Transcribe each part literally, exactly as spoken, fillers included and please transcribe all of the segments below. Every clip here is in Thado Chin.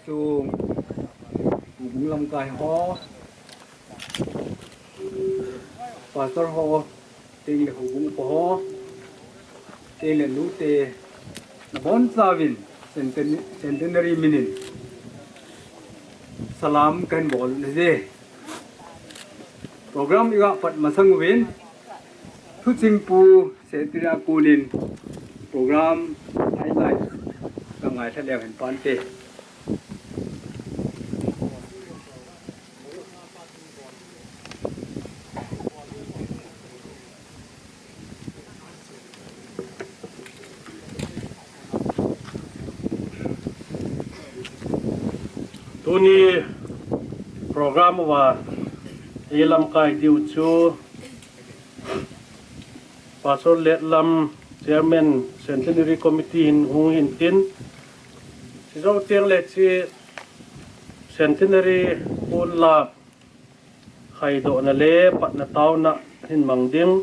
Chu houbung lamkai ho, pastor ho, tin le houbung upa ho, tin le nute, nabonchauvin centen-, centenary minin salam kahin bol nahi. Program iga pat masang uvin, Thuching Pu Secretary a konin program highlight kangai tha leu hen pante. Tuni program uva eilamkai diu chu Pastor Letlam, Chairman Centenary Committee hin hung hintin, chujou teng le hiche Centenary pon la khaidohna le patna taona hin mang ding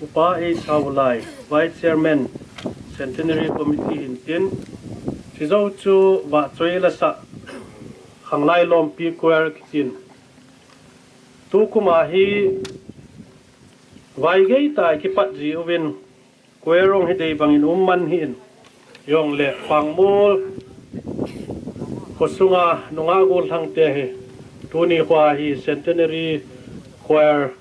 Upa H. Haolai, Vice Chairman Centenary Committee hintin, chujou chu vahchoi lasah Khanglai Lompi Choir kitin, tukum a hi vaigei tah a kipat jiuvin, choir jong hi dei bangin um man hih in, jongle Pangmol khosunga nungah gollhang te hi tuni khoa hi Centenary Choir,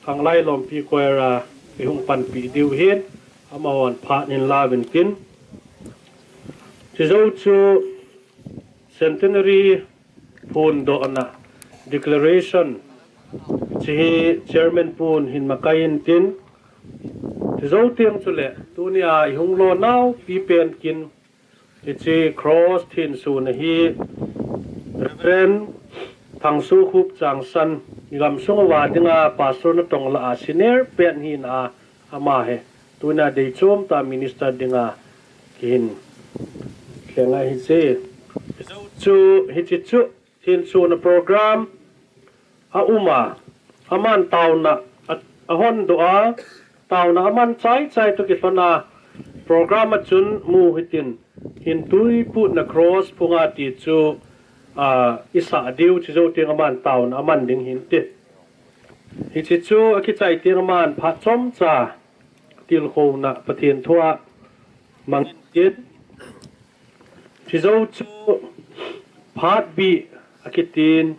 Khanglai Lompi Choir a ihung panpi diu hin, amahon phat hin lauvin tin, chujou chu Centenary phondohna declaration hiche hi Chairman pun hin makai intin, chujou teng chule tunia ihung lonau pipen kin hiche cross thensun a hi Reverend Thangsohkhup Changsan, igamsung uva dinga pastor natong lah a senior pen hina, ama hi tunia dei chom tah minister dinga kihin lheng ahi. Chujou chu hiche chu thensun a program aum a, aman taona a, ahondoh a, taona aman chaichai toh kilhon a, program a chun mu hitin, hin tui putna cross phunga ti chu, a, isah diu, chujou teng aman taona aman ding hinte. Hiche chu akichai teng aman phat chomcha tilkhouna Pathen thua mangin tin, chujou chu phatbih akitin,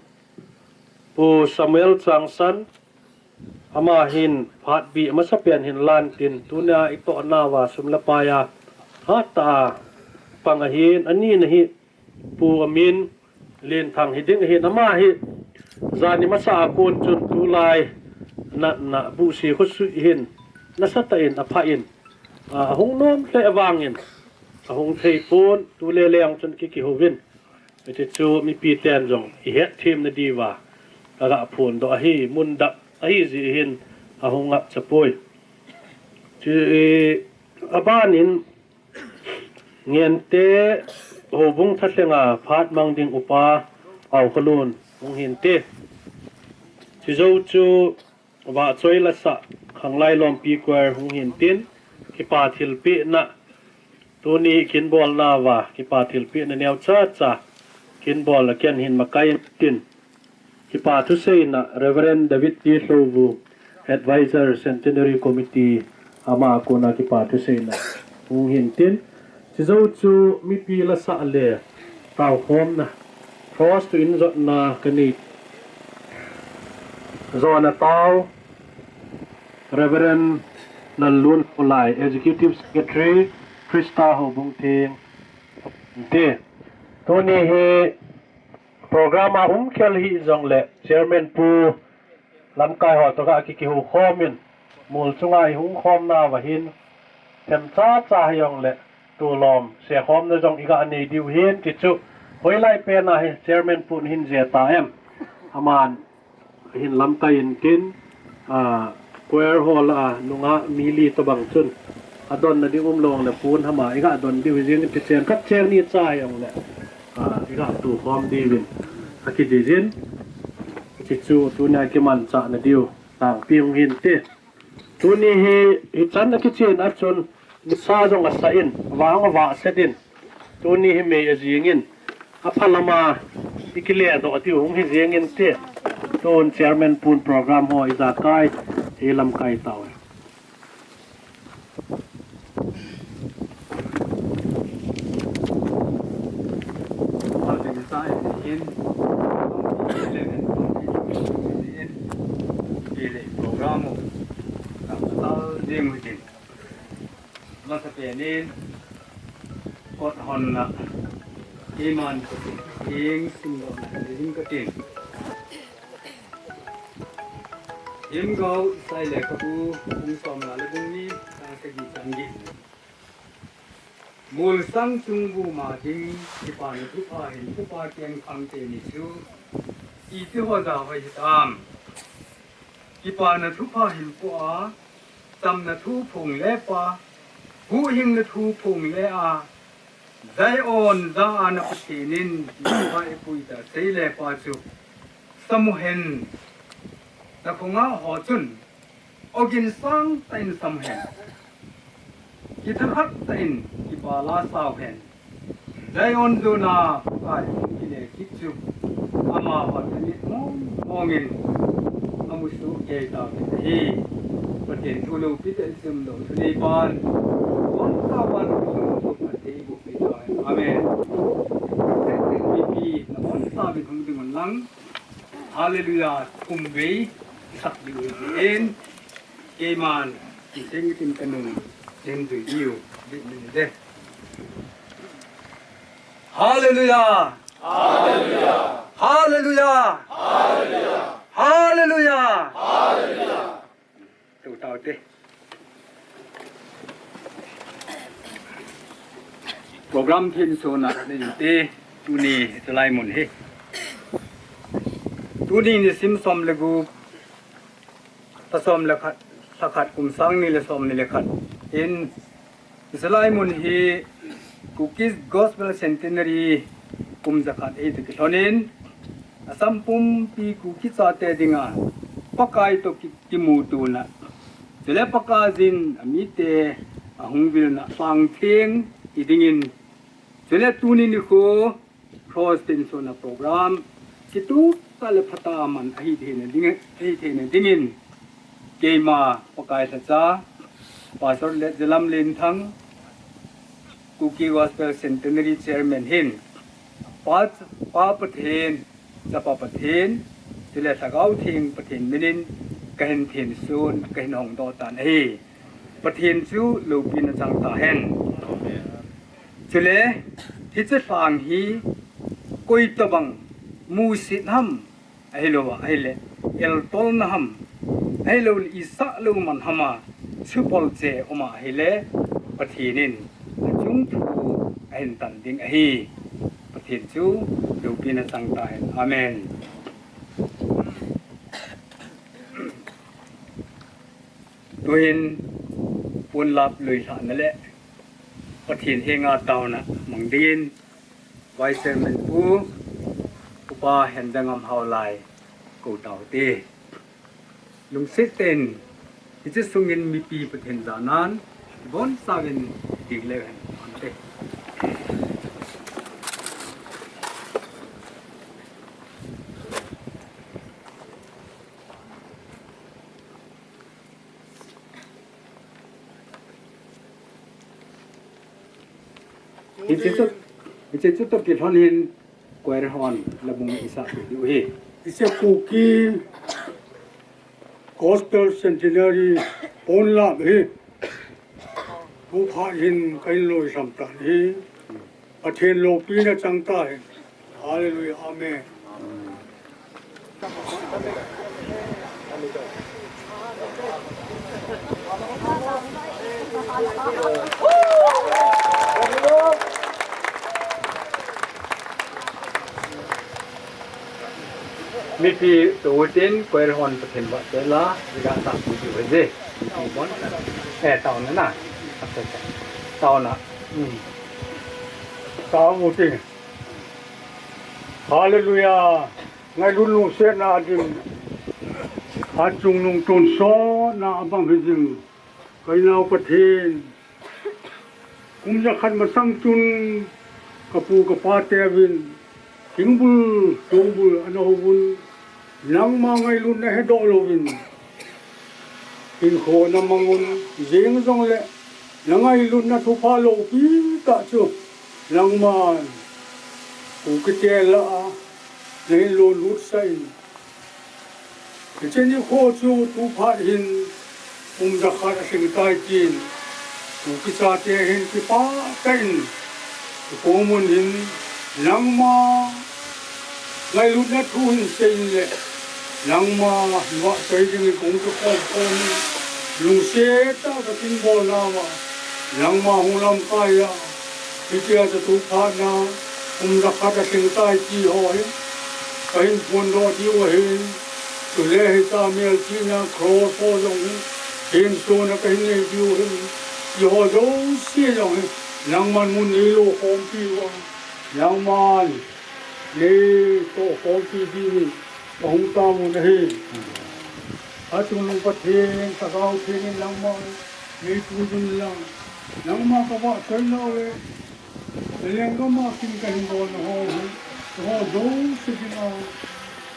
Pu Samuel Changsan, ama hin phatbih amasapen hin lan tin, tunia itohnauva sum le pai a hattah a pang ahin, anina hi Pu Amin Lenthang hiding ahin, ama hi jani masa a kon chun tulai natna Buhsi khosui hin nasatah in aphah in, a, ahung nom lheh vangin ahung theipon, tule leng chun ki, kihouvin. Hiti chu mipiten jong ihetthem nadiuva kaga phondoh ahi, mundap ahijeh hin ahung ngapchapoi. Chu, abanin Ngente houbung thalhenga phat mang ding Upa Aokholun hung hinte. Chujou chu vahchoi lasah Khanglai Lompi Choir hung hintin, kipa thilpehna, tuni kinbolnauva kipa thilpehna neochacha kinbol a ken hin makai intin, kipa thuseina Reverend David T. Hlouvu, Advisor Centenary Committee, ama kona kipa thuseina hung hintin, chujou chu mipi lasah le taokhomna, cross to injotna kanei jona tao Reverend Lalun Haolai, Executive Secretary, Christa Houbung Theng, hinte. Tuni hi program a umkhel hijongle Chairman Pu lamkai ho toh ga kikihou khomin, mol chunga ihung khomnauva hin themchacha hijongle tulom sekhomna jong iga nei diu hin, tichu hoilai pena hi Chairman Pun hin jeta em, aman hin lamkai intin, a, choir ho lah a nungah mi li tobang chun adonna ding umlongle pon hama iga don diu hijeng, ticheng khat cheng ni cha hijongle, a, iga tukhom diuvin akidei jin, tichu tunia kimanchahna diu tangpi hung hinte. Tuni hi hichan akichen a chun nisa jong asah in, vang avahset in, tuni hi mei ajingin, Aphalama ikile doh diu hung hi jeng inte. Tun chairman pun program ho ijakai ilamkai tau. Program ho. Ka tal ding ho din. Masapen in, kot honna, keiman kot in, ing sing lo na, ing kot in. Hymn gao, Isaiah lekhabu, bung somnga le bung ni, chang sagi chang get. Molsang chung bu ma ding, kipana thupha hin, thupha keng khang teni chu, iti ho ja hoi hitam. Kipana thupha hin po a, chamna thu phong le pa, huhhingna thu phong le a, Zion ja a na Pathen in, Jehovah ipui ta sei le pa chu, samu hen, na khonga ho chun, ogin sang ta in samu hen, kithakhat ta in, kipala sau hen, Zion jona Pakai hung kile kit chu, amaho tani mong mong in, amusu kei tau kit ahi. Pathen thu loupi tah in sim lou thu nei pan. Wan sa wan sum thu Pathen ibu pi tau hen. Amen. Mipi, na wan sa bi hung ding un lang. Hallelujah. Thum vei, sak ding un. Keiman, kiseng tin kanung, len jui diu, bit min de. Hallelujah! Hallelujah! Hallelujah! Hallelujah! Hallelujah! Tu tau te. Program thin sona ni te, tuni tulai mun hi. Tuni nisim som le gup, ta som le khat, ta khat kum sang ni le som ni le khat. In Jalai mun hi Kuki Gospel Centenary kum jakhat hi ti kilhonin, Assam pumpi Kuki chate dinga Pakai to ki, kimutuna, chule Pakaiyin amite ahung vilna lhangtheng hi dingin, chule tuni nikho Cross tinsona program kitup tah le phatah a man ahi theina ding, ahi theina dingin, keima Pakai lhacha, Pastor Letjalam Lenthang, Kuki Gospel Centenary Chairman hin, Pa, Pa Pathen, Chapa Pathen, chule Lhagao Theng Pathen minin kahin thensun, kahin hongdoh tan ahi. Pathen chu loupina chang tahen. Chule, hiche lhang hi koi tobang musit ham, ahilouva, ahile, eltolna ham, ahilouleh isah lou man hama, chupol che uma ahile, Pathen in achung thu ahin tan ding ahi. Pathen chu loupina chang tahen. Amen. Tuhin ponlap lui lhahna le Pathen henga taona mang dingin Vice Chairman Pu, Upa Hendangam Haolai kou taute. Lungset tah in hiche sungin mipi Pathen janan ibonchauvin ding leu hen ante. Hiche chu, hiche chu toh kilhon hin choir hon labung isah diu ahi. Hiche Kuki Gospel Centenary ponlap hi Pu phat hin kahin loisam tan ahi. Pathen loupina chang tahen. Hallelujah. Amen. Mipi tou tin choir hon Pathen vahchoi la, iga sah pi pi hoije. Mipi bon. Eh, taona na. Taona. Hmm. Taona u tin. Hallelujah. Ngailut lungsetna a dim. Achungnung tonsotna abang hi jing. Ka-inau Pathen. Kum jakhat masang chun kapu kapa teuvin Thingbul, songbul ana houvun, nangma ngailutna hedoh louvin hinkho na mangun, jeng jongle na ngailutna thupha loupi tah chu nangman Kukite lah a nahin lonlut sah in, hiche nikho chu tu phat hin kum jakhat alhing tai tin, Kuki chate hin kipah tah in, tukum mun hin nangma ngailutna thu hin seiyin le, nangma vahchoi dingin kong kikhom khom in, lungset tah a kakinbol nauva, nangma hung lamkai a, hitia chu tu phat na kum jakhat alhing tai ti ho hi kahin phondoh diu ahin, chule hitia melchihna cross ho jong hi, hensona kahin nei diu ahin, ti ho jouse jong hi nangman mun neilou khompi uva, nangman neitoh khompi dingin kahung taovun ahi. Achungnung Pathen, Lhagao Theng in nangman neipuiyun lang, nangma kavahchoi nauve. Lenggam a kin kahin bolna ho hi, ho jouse dinga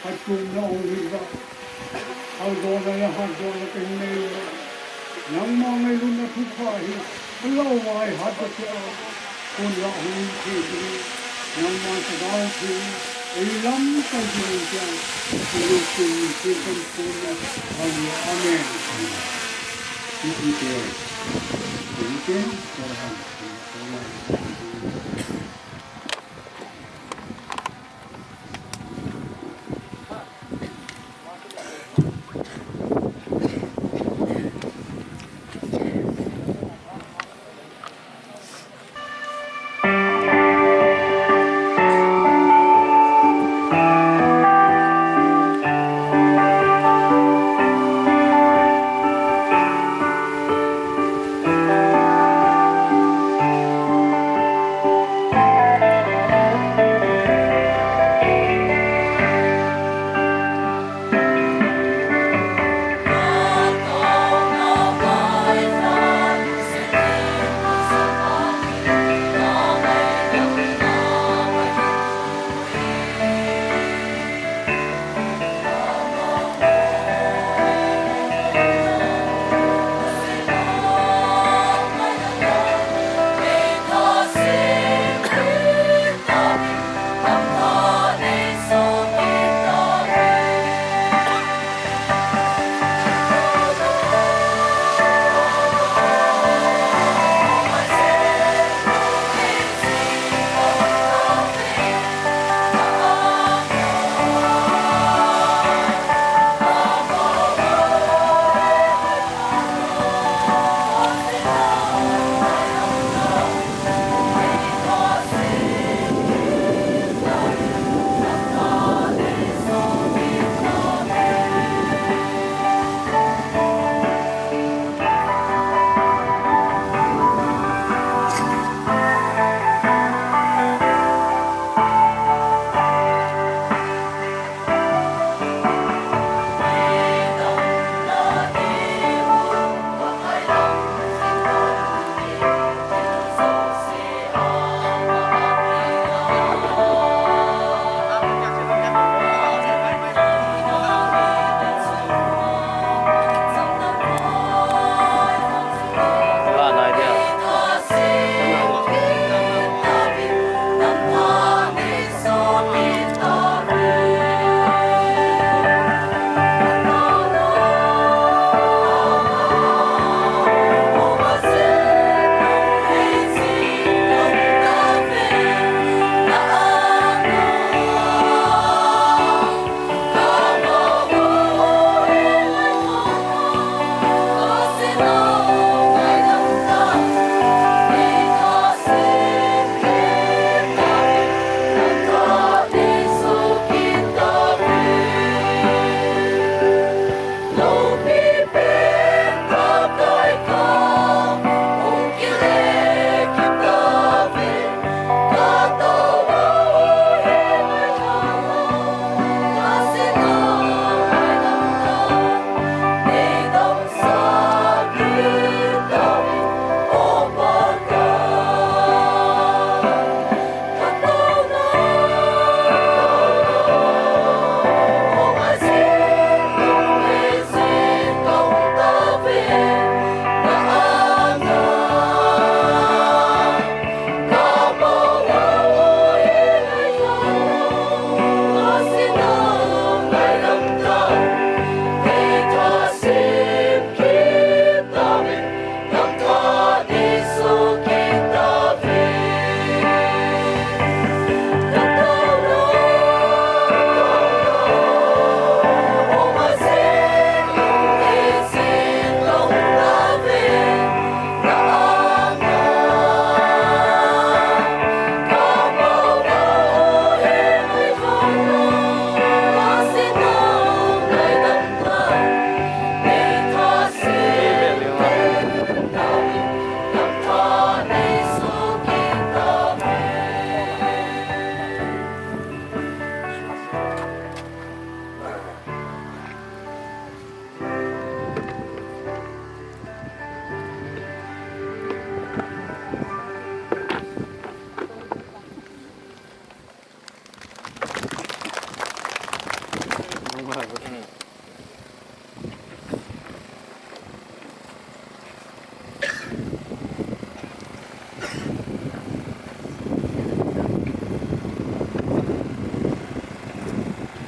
phatchomna hung hi uva, haldohna le hatdohna kahin nei uva, nangma ngailutna thupha hi, alah uva ihat a cheh a, kon lah hung thei ding, nangma Lhagao Theng in eilamkai dingin tia, Jesu min in kahin phonna. Hallelujah. Amen.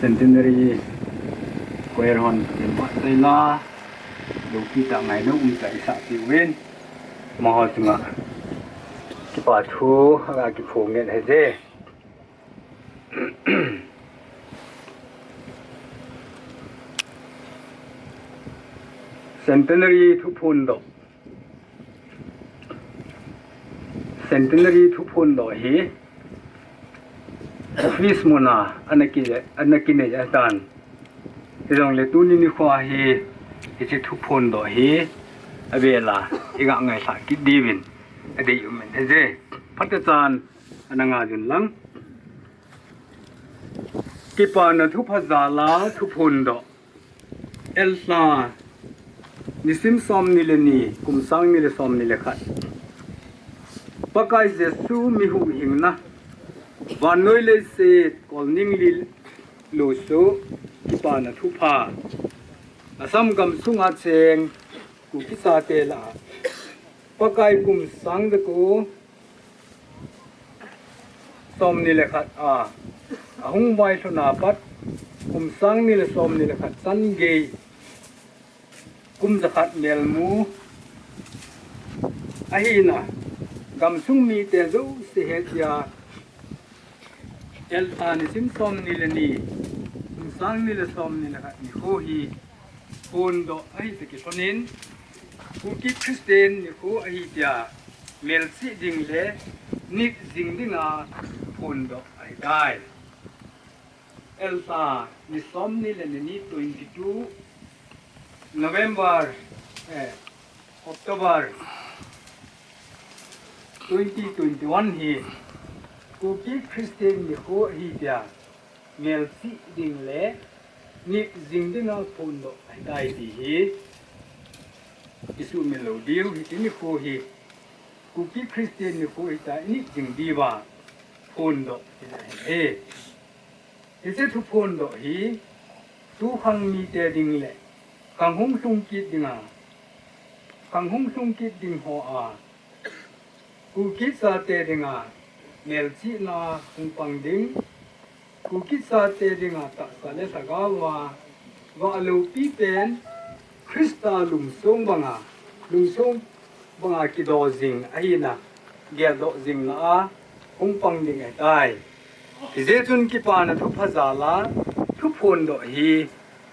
Centenary Choir hon kin ma sai la, lo pi ta ngai no um ta isa ti win, ma ho chunga kipa thu aga kiphong ngen he je. Centenary thuphon doh. Centenary thuphon doh hi office muna ana ki, ana kinei a tan. Hijongle tuni nikho hi, hiche thuphon doh hi avela iga ngaisah kit diuvin adei um in ahi je. Phatechan ana ngai un lang. Kipana thupha jal a thuphon doh. Elha, nisim somni le ni, kum sang ni le somni le khat. Pakai Jesu mi huhhingna, vannoi leiset kolning li lusoh, kipana thupha. Assam gamsunga cheng Kuki chate lah a Pakai kum sang jako somni le khat a, ahung vailhun a pat kum sang ni le somni le khat chan gei, kum jakhat melmu ahina, gamsung mite jouse hetia, Elha nisim somni le ni, kum sang ni le somni le khat nikho hi phondoh ahi toh kilhonin, Kuki Christian nikho ahi tia melchih ding le nit jing dinga phondoh ahitai. Elha ni somni le ni, twenty-two November, eh, October twenty twenty-one hi Kuki Christian nikho ahi tia melchih ding le nit jing dinga phondoh ahitai ti hi isuhmil lou diu, hiche nikho hi Kuki Christian nikho ahitai, nit jing diuva phondoh ahi. Hiche thuphondoh hi tukhang mite ding le khang hung lhung kit dinga, khang hung lhung kit ding hoa Kuki chate dinga melchihna hung pang ding, Kuki chate dinga tahsa le lhagaova vah loupi pen Christa lungsung banga, lungsung banga kidoh jing ahina, geldoh jingna a hung pang ding ahitai. Hijeh chun kipana thupha jal a thuphondoh hi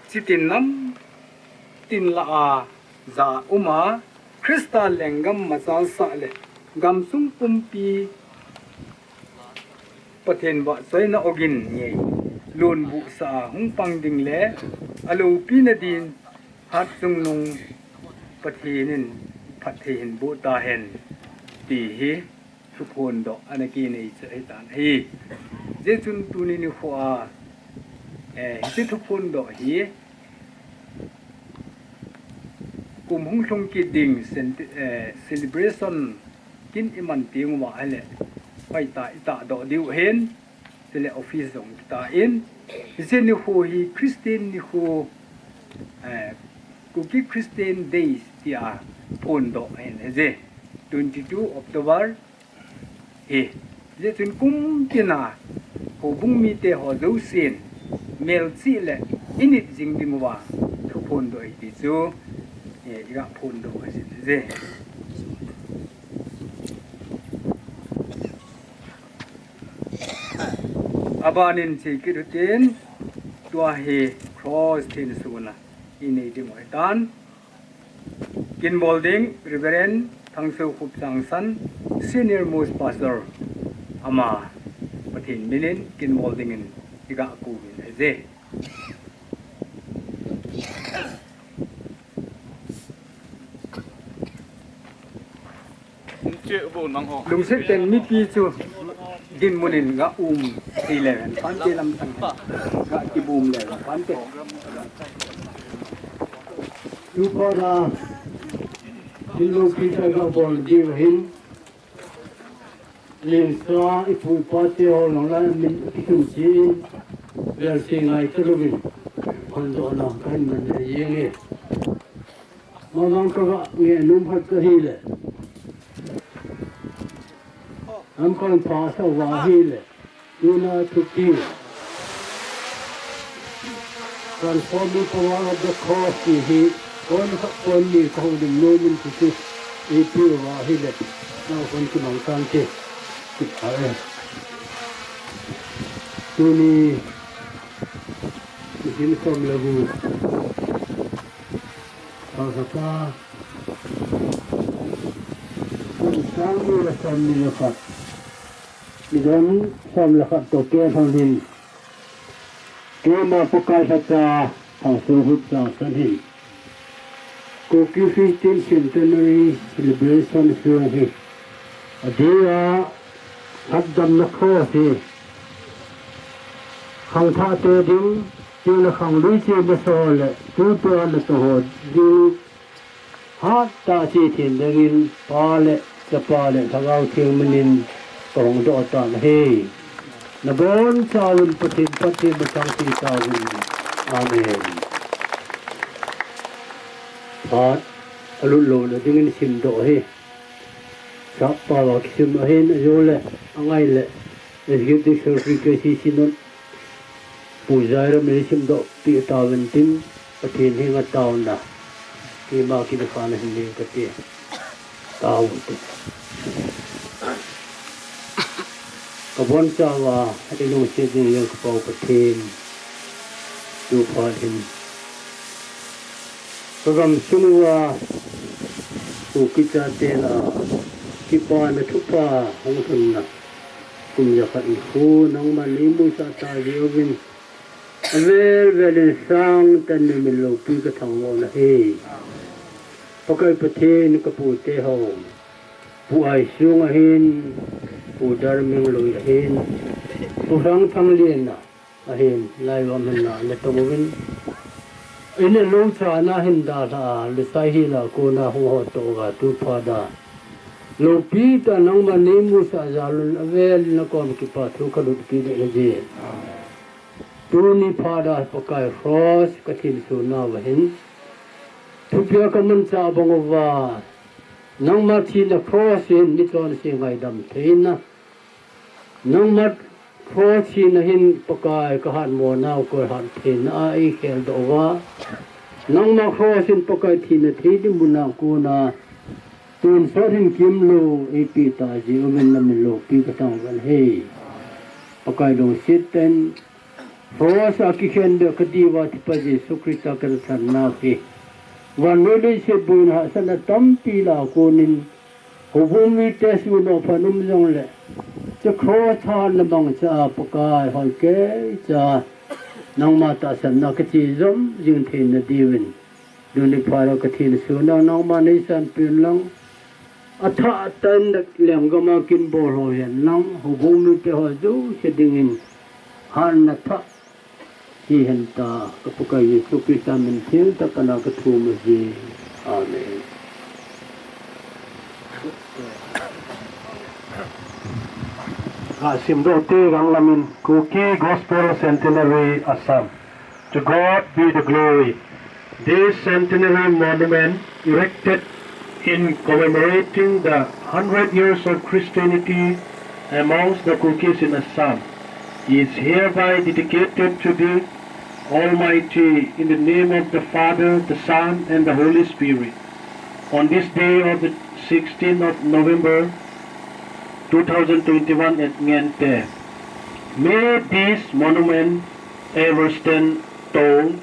chitin namtin lah a ja uma, Christa lenggam machalsah le gamsung pumpi Pathen vahchoina ogin ngei lonbuhsah a hung pang ding le aloupina din hatchungnung Pathen in phatthei hin boh tahen ti hi thuphondoh ana kinei chu ahitan ahi. Hijeh chun tuni nikho a, eh, hiche thuphondoh hi kum hung lhung kit ding cent-, eh, celebration kin iman teng uva ahile, hoitah itahdoh diu ahin, chule office jong kitan, hiche nikho hi Christian nikho, eh, Kuki Christian Days tia phondoh ahin, hijeh twenty-two October hi, hijeh chun kum tina houbung mite ho jousen melchih le init jing ding uva thuphondoh ahi ti chu, eh, iga phondoh ahi je. Abanin chekit utin, tua hi cross thinsona inei ding u ahitan. Kinbol ding Reverend Thangsoukhup Changsan, Senior Most Pastor, ama Pathen minin kinbol dingin iga kouvin ahi je. Lungset tah in mipi chu dinmun in ga um thei leu hen, pante lamtang hen ga kibum leu hen, pante. Tupa na, hin loupi tah ga bol diu hin, Limsa ipu ipa te ho nang la min kitum chin, vel se ngai ta louvin, phondohna kahin man le jeng e. Mamang ka ga nge num hat ka hile. Am kan pha sa va hile. Tuna thupi. Transforming power of the cross ti hi, kon khat kon ni ka houlim nom in ti chu, ipi uva ahile, nau kon kimang tante, kipah e. Tuni, nisim som le gup, Thangsapa, kum sang ni le som ni le khat, nidang som le khat toh kei lhon hin, keima Pakai lhacha Thangsohun Changsan hin, Kuki Christian Centenary Celebration sung hi, adeh a hatdamna cross hi, khangthah te ding, chule khanglui chena so le, tutua natoh ho ding, hattah a che thei dingin, Pa le, Chapa le, Lhagao Theng minin kahung doh tan ahi. Nabonchauvin Pathen, Pathen masang che tauvin. Amen. Phat alut louna dingin simdoh ahi. Sap pao a kisim ahin, ajole, angai le, Executive Secretary K C C Synod, Pu Jairam in simdoh peh tauvin tin, Pathen henga taona, keima kinakhana hin ning kati. Tao te. Kabonchauva, eilungset jing jong ka Pa u Pathen, tu phat hin, kagamsung uva, Kuki chate lah a, kipana thupha hung lhunna, kum jakhat nikho, nangman neimusah tah jeh uvin, avel velin sangtah in namin loupi kathangvah u ahi. Pakai Pathen, ka pute ho, Pu Aisung ahin, Pu Darmingloi ahin, Pu Thangthanglian ahin, laiva min a natong uvin, in le lou chana hin dalha a, lusai hila kona hung hotdoh uva tu phat a, loupi tah nangman neimusah jal un, avel in nakom kipa thu kalutpi ding ahi. Tuni phat a Pakai cross kathilsoh nauva hin, thupia kamanchah bang uva, nangma thina cross in michonse ngaidam theina, nangma cross thina hin Pakai kahatmo nau koi hat theina a eikheldoh uva, nangma cross in Pakai thina thei ding muna kona tonsot hin kimlou eipeh tah jeh uvin namin loupi kathangvah u ahi. Pakai lungset tah in, cross a kikhenbeh kadiuva thipa Jesu Christa kalhatna hi, vannoi leiset boina hahsatna tampi lah a konin, houbung mite sunoh phat um jongle, hiche cross hatna mangcha a Pakai hoikeicha nangma tahsanna kache jom jing theina diuvin, tuni phat a kathilsoh nau nangman neisanpeh un lang, athahtah in lenggam a kin bol ho hen lang, houbung mite ho jouse dingin hatna thah hihen ta, ka Pakai Jesu Christa min thengtah a kana kathum ahi. Amen. Gasimdoh te ganglam in, Kuki Gospel Centenary, Assam. To God be the glory. This centenary monument, erected in commemorating the hundred years of Christianity amongst the Kukis in Assam, is hereby dedicated to the Almighty in the name of the Father, the Son, and the Holy Spirit, on this day of the sixteenth of November two thousand twenty-one at Ngente. May this monument ever stand tall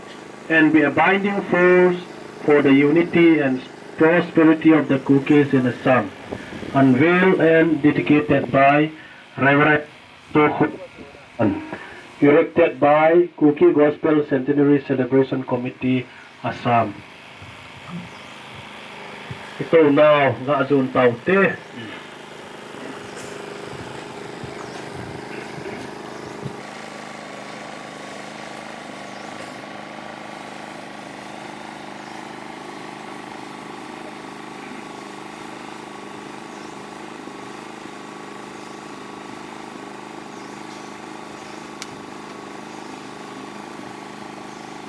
and be a binding force for the unity and prosperity of the Kukis in Assam. Unveiled and dedicated by Reverend Tokhun. Erected by Kuki Gospel Centenary Celebration Committee, Assam. Ito nau, ngah jon taute.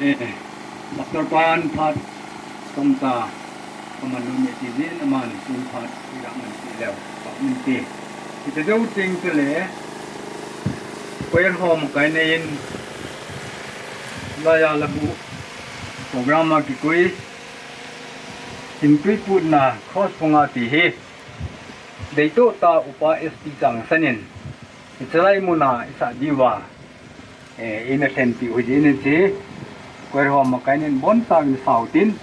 Eh, Doctor pan phat tomcha kaman nom e ti jin, aman tin phat ira man ti leu, phat min ti. Kita jou ting tu le, koyar hom kai nei in, Laiya labu program a kikoi, Thingtui putna cross phunga ti hi, deitoh tah Upa S T Changsan in, hichelai muna isah diuva, eh, ina lhenpeh u hi jeh in hiche, koiham a kainin boncha in sao tin,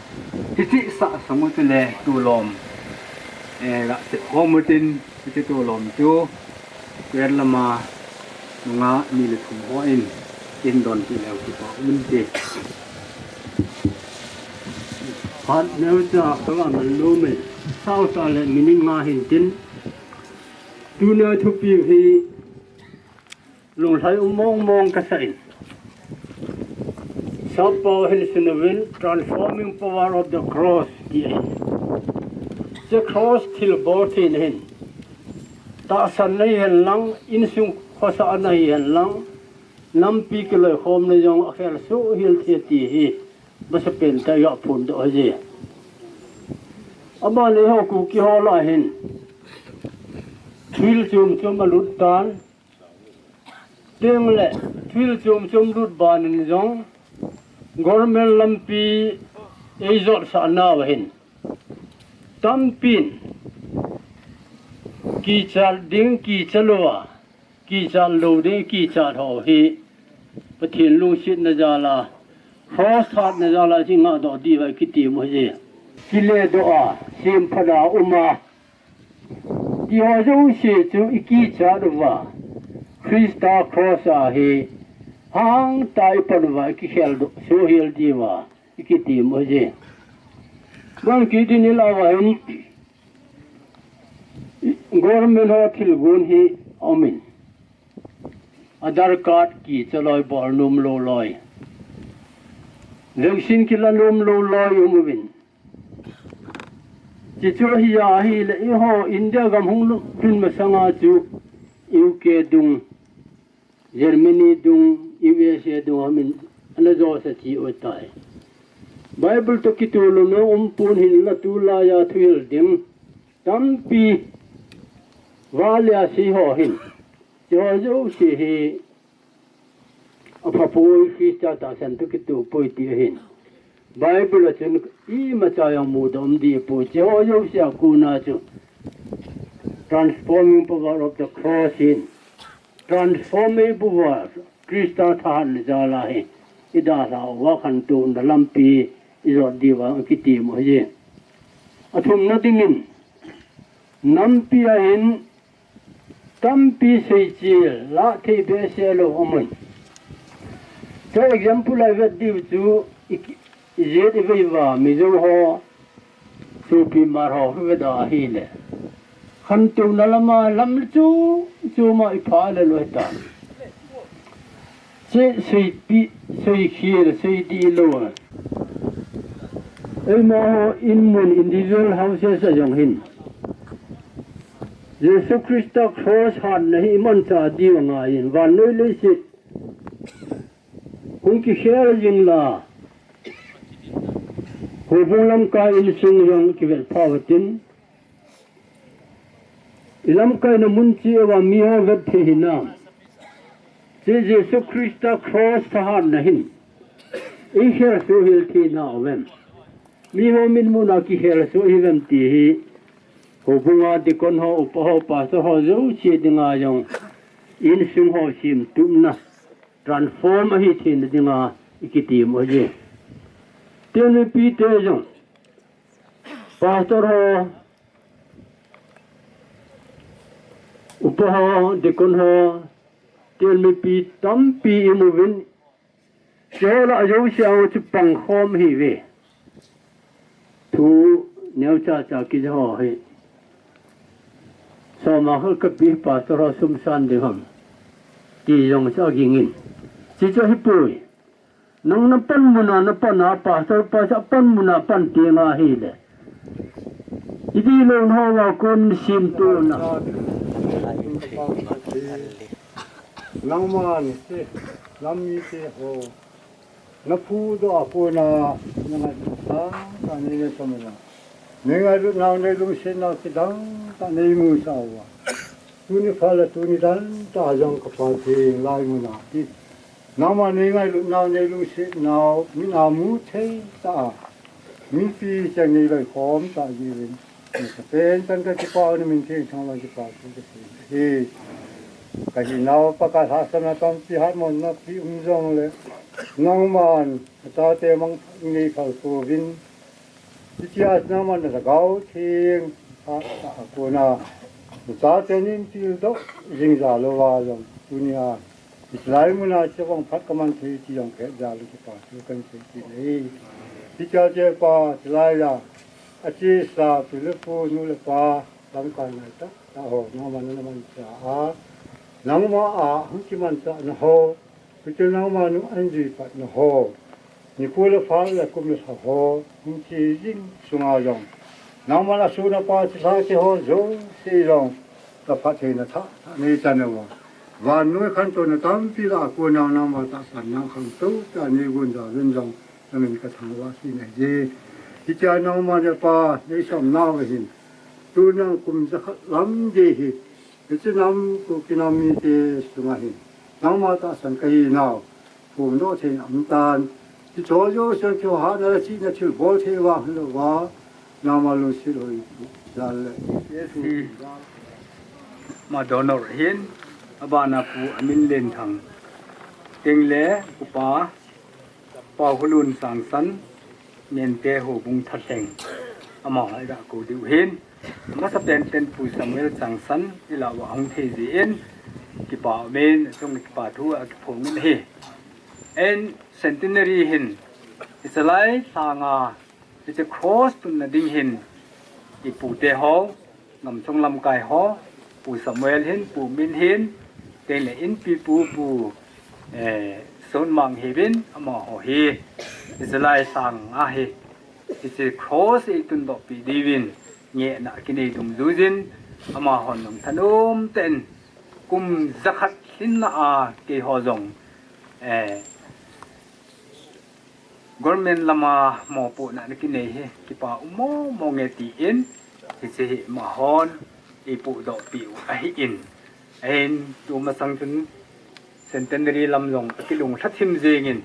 hiche sah sung u chule tulom, eh, ga sep khom u tin, hiche tulom chu, Kerala lama nunga ni le thum ho in, kin donpeh leu kipah um inte. Phat neocha kanga man lou me, sao sa le minute nga hin tin, tunia thupi hi, lunglhai um mong mong kasa in. Sappao hin sun uvin, transforming power of the cross, ti ahi. Hiche cross thilbol theina hin, tahsanna hihen lang, insung khosahna hihen lang, nampi kiloikhomna jong akhel soh hel thei ti hi, masapen tah a iga phondoh ahi. Aban le eiho Kuki ho lah a hin, thil chom chom alut tan, Tengle, thil chom chom lut ban in jong, government lampi eijot sah nau ahin, tampin kichat ding, kicha louva, kichat lou ding, kichat ho hi, Pathen lungsetna jal a, cross hatna jal a, chi ngadoh diuva ikitem u ahi. Kiledoh a, semphat a uma, ti ho jouse chu ikichat uva, Christa cross a hi, hangtah a ipan uva, ikikhel doh soh hel diuva, ikitem u ahi. Ban kit in ilah uva hin, government ho thilgon hi aumin. Aadhaar card kicha loi, bol nom lou loi. Vaccine kila nom lou loi um uvin. Chuche chu ahi a ahile, eiho India gam hung lhun masanga chu U K dung, Germany dung, U S A dung, amin ana josa chi u tai. Bible toh kitoh lou nom um pon hinla tulai a thuhil ding tampi vale a sei ho hin, hiche ho jouse hi apha poi, Christa tahsan toh kitoh poi ti ahin. Bible a chun imacha jong mudoh um ding ahipoi. Hiche ho jouse a kona chu transforming power of the cross hin, transform eiboh uva, Christa thahatna jal a hi idalhah uva khantouna lampi ijot diuva ikitem u ahi. Athumna dingin, nampi a hin tampi seichil lah thei behseh lou amun. Chu example a ivet diu chu, i, ijet ivei uva Mizo ho, Kuki, Hmar ho ivet a ahile, khantouna lama lam chom chom a ipha le lou ahitai. Hiche seipi, seikhel, seidih lou a, eima ho in mun, individual houses a jong hin, Jesu Christa cross hatna hi imanchah diu angaiyin, vannoi leiset hung kikhel jing la, houbung lamkai insung jong kivet pha uva tin, ilamkaina mun cheh uva miho vet thei hinam? Hiche Jesu Christa cross thahatna hin ikhel soh hel thei nau vem? Miho mitmun a kikhel soh hi vem ti hi, houbunga deacon ho, upa ho, pastor ho jouse dinga jong insung ho semtupna, transform ahi theina dinga ikitem u ahi. Tuni mipi te jong, pastor ho, upa ho, deacon ho, tuni mipi tampi imu uvin, hiche ho lah jouse a chu pangkhom ahiuve. Thu neocha cha kija ho hi, soma khat kapi, pastor ho sum san ding ham, ti jong chu aging in. Hiche chu ahipoi. Nang napan muna napan a, pastor pa chu apan muna pan teng ahile, idihlou ho a kon semtona. Nangma nise, nam mite ho, naphudoh a kona, nangailut tah tah nei nei pamina. Nei ngailut nau, nei lungset nau kidang tah nei musah uva, tuni phat le tuni dan tah jong kapha thei lai muna ti. Nangma nei ngailut nau, nei lungset nau, min a mu thei tah a, mipi cheng nei loi khom tah jeh uvin, na ka pen tan ka kipah u, na min theng thang loi kipah thu ka sei hi. Ka hinau Pakai hahsatna tampi, hatmona pi um jongle, nangman na chate mang nei khal uvin, hitia nangman na Lhagao Theng a, a, a kona, na chate nin tildoh jing jal uva jong, tunia, hiche lai muna chu vang phat ka man thei ti jong ka het jal u kipah thu kan sei kit e. Hitia che pa, hiche lai a, achesa pi le pu, nu le pa, lamkai ngai tah tah ho, nangman na manchah a, nangma a hung kimanchah na ho, Hiche nangma nung an jui patna ho, nikho le phat le kum le lha ho, hung che jing sunga jong, nangman a sun a pa chilhah te ho jouse jong, ka phattheina thah thah nei chan uva, vannoi khantouna tampi lah a kona nangma tahsan nang khangtou tah nei gon jal un jong, na min ka thangvah kit ahi. Hitia nangma le pa nei som nau ahin, tu nang kum jakhat lam gei hi, Hiche nam, Kuki nam mite sunga hin, nangma tahsan ka hinau phongdoh thei in aum tan. Hiche jouse kihouhatna le chihna thilbol thei vang hilouva, nangma lungset hoi jal le. Yes, hi. Ma donor hin, abana pu Aminlenthang. Tengle, upa, Paokholun Changsan, Mente Houbung Thalheng, amaho ida kou diu hin, amasa pen ten Pu Samuel Changsan, ilah uva ahung thei jeh in, kipa umin, achung kipa thu akiphong in ahi. Eiho Centenary hin, hiche lai lhanga, hiche cross tunna ding hin, ipute ho, Gamsung lamkai ho, Pu Samuel hin, Pu Min hin, tengle inpi pu, Pu, eh, Sonmang hiuvin, amaho hi, hiche lai lhanga hi, hiche cross eitundoh pi diuvin, ngehna kinei dungjuijin, amahon jong thanom tah in, kum jakhat lhinna a, keiho jong, eh, Government lama mopohna nakinei hi kipa um mong mong e tin, hiche hi amahon eipohdoh piu ahin. Ahin tumasang chun Centenary lam jong akilunglha thim jengin,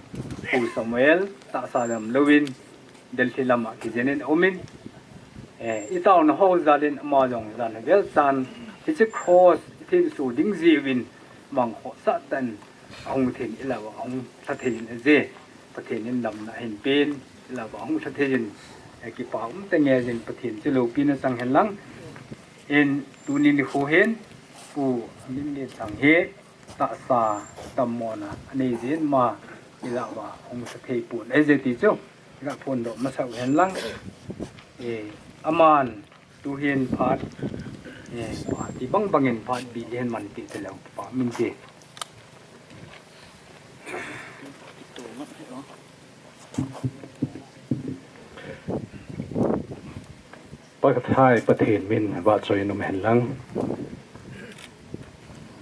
Pu Samuel tahsa dam louvin Delhi lama kijen in aumin, eh, itaona ho jal in ama jong jan vel chan hiche cross itheng su ding jeh uvin mang khohsah tah in ahung thei in, ilah uva ahung lha thei in ahi. Pathen in damna ahin pen, ilah uva ahung lha thei in, eh, kipa um tah nge jin Pathen chu loupina chang hen lang. Ahin tuni nikho hin Pu Aminlenthang hi tahsa dammona anei jeh in ama ilah uva ahung lha thei pon ahi ti chu iga phondoh masa u hen lang. Eh, aman Tuhin phat, eh, phat ti bang bangin phat bi lian man ti te lou pa min ti. Pakai Pathen min va choi nom hen lang.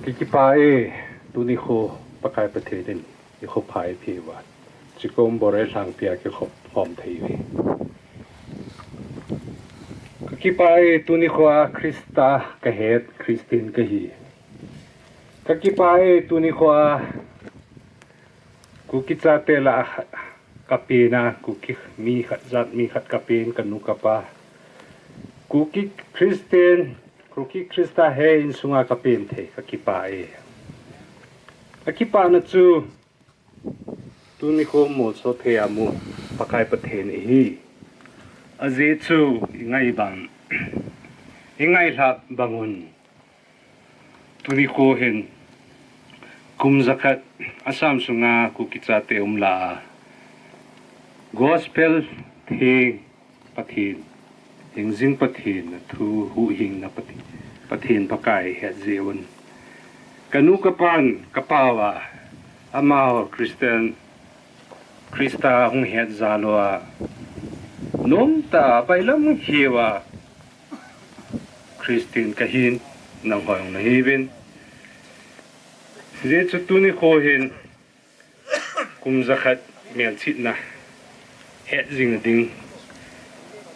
Kikipah e, tuni kho Pakai Pathen in i kho pha eipeh uva, Chikom Boreh lhangpi a kikhop khom thei uve. Kakipah e, tuni kho a Christa kahet, Christian kahi. Kakipah e, tuni kho a Kuki chate lah a kapen a, Kuki mi khat jat mi khat kapen, kanu kapa. Kuki Christian, Kuki Christa he insunga kapen thei, kakipah e. Kakipahna chu, tuni kho molso thei a mu Pakai Pathen ahi. Ajeh chu i ngai bang, i ngailhah bang un, tuni kho hin kum jakhat Assam sunga Kuki chate um lah a Gospel theng Pathen, hingjing Pathen, athu huhhingna Pathen, Pathen Pakai het jeh un. Kanu kapan, kapao a, amaho Christian, Christa hung het jal uva, nomtah a bailam hiuva, Christian kahin, nangho jong nahiuvin. Hijeh chun tuni kho hin, kum jakhat melchihna het jing nading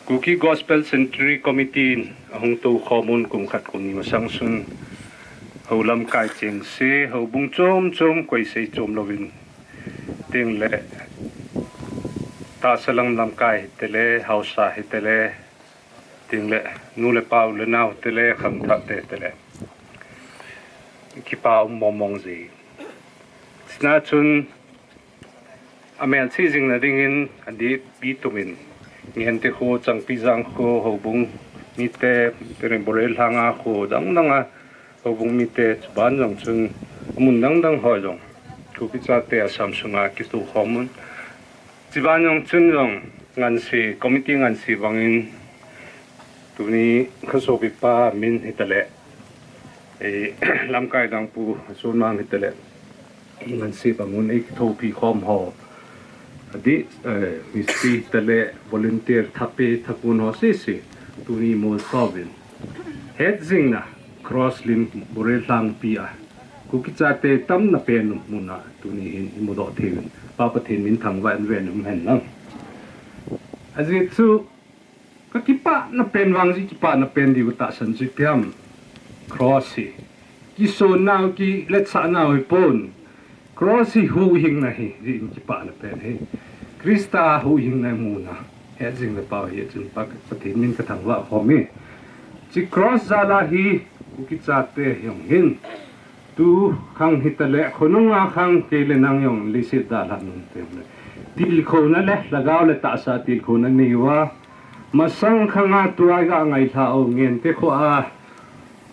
Kuki Gospel Centenary Committee in ahung toukhom un, kum khat kum ni masang chun hou lamkai chengse, houbung chom chom koi sei chom louvin, Ting le, tahsa lam lamkai hitele, haosa hitele, ting le, nu le pa u le nao hitele, khangthah te hitele, kipa um mong mong ji. Chuna chun, amelchih jing na dingin, adihpi tumin, Ngente kho, Changpijang kho, houbung mite, tene Borel lhanga kho, dang dang a, houbung mite, chuban jong chun, amun dang dang ho jong, Kuki chate Assam sunga kitu khomun. Chuban jong chun jong, ngansi, committee ngansi bangin, tuni khasopi pa min hitale, e, lamkai dang pu, sunmang hitale, ngansi bangun, e, kithopi khom ho. Adi, eh, mistri hitale, volunteer thapi, thapun ho sisi, tuni mol sovin. Het jing na, cross lim, Borel lhangpi a. Kuki chate tamna pen muna, tuni hin, imudoh thei uvin. Pa Pathen min thangvah in ven um hen lang. Ajeh chu, ka kipana pen vang ji, kipana pen diu tahsan chu ipi ham. Cross hi. Kisun nau, kiletsah nau hipon. Cross hi huhhingna hi, jin kipana pen hi. Christa huhhingna muna. Het jing le pau hi, chun Pa, Pathen min kathangvah khom e. Chi cross jal a hi, Kuki chate jong hin. Tu khang hitale, khonunga khang kei le nang jong leiset dalhan nung te le. Tilkhouna le, lhagao le tahsa tilkhouna neiuva. Masang khanga tua iga ngailhah u Ngente kho a.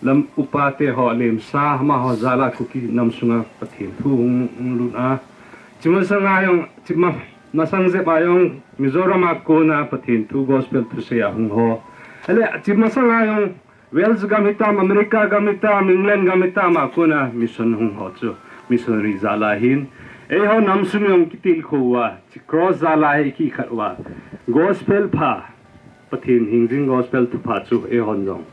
Lam upa te ho lemsa, amaho jal a Kuki nam sunga Pathen thu hung, hung lut a. Chi masanga jong, chi ma, masang jep a jong Mizoram a kona Pathen thu gospel thusei a hung ho. Ele, chi masanga jong Wales gam hitam, America gam hitam, England gam hitam a kona mission hung ho chu. Missionary jal a hin. Eiho nam sung jong kitilkhou uva, chi cross jal a hi kikhat uva. Gospel pha. Pathen hingjing gospel thupha chu eihon jong.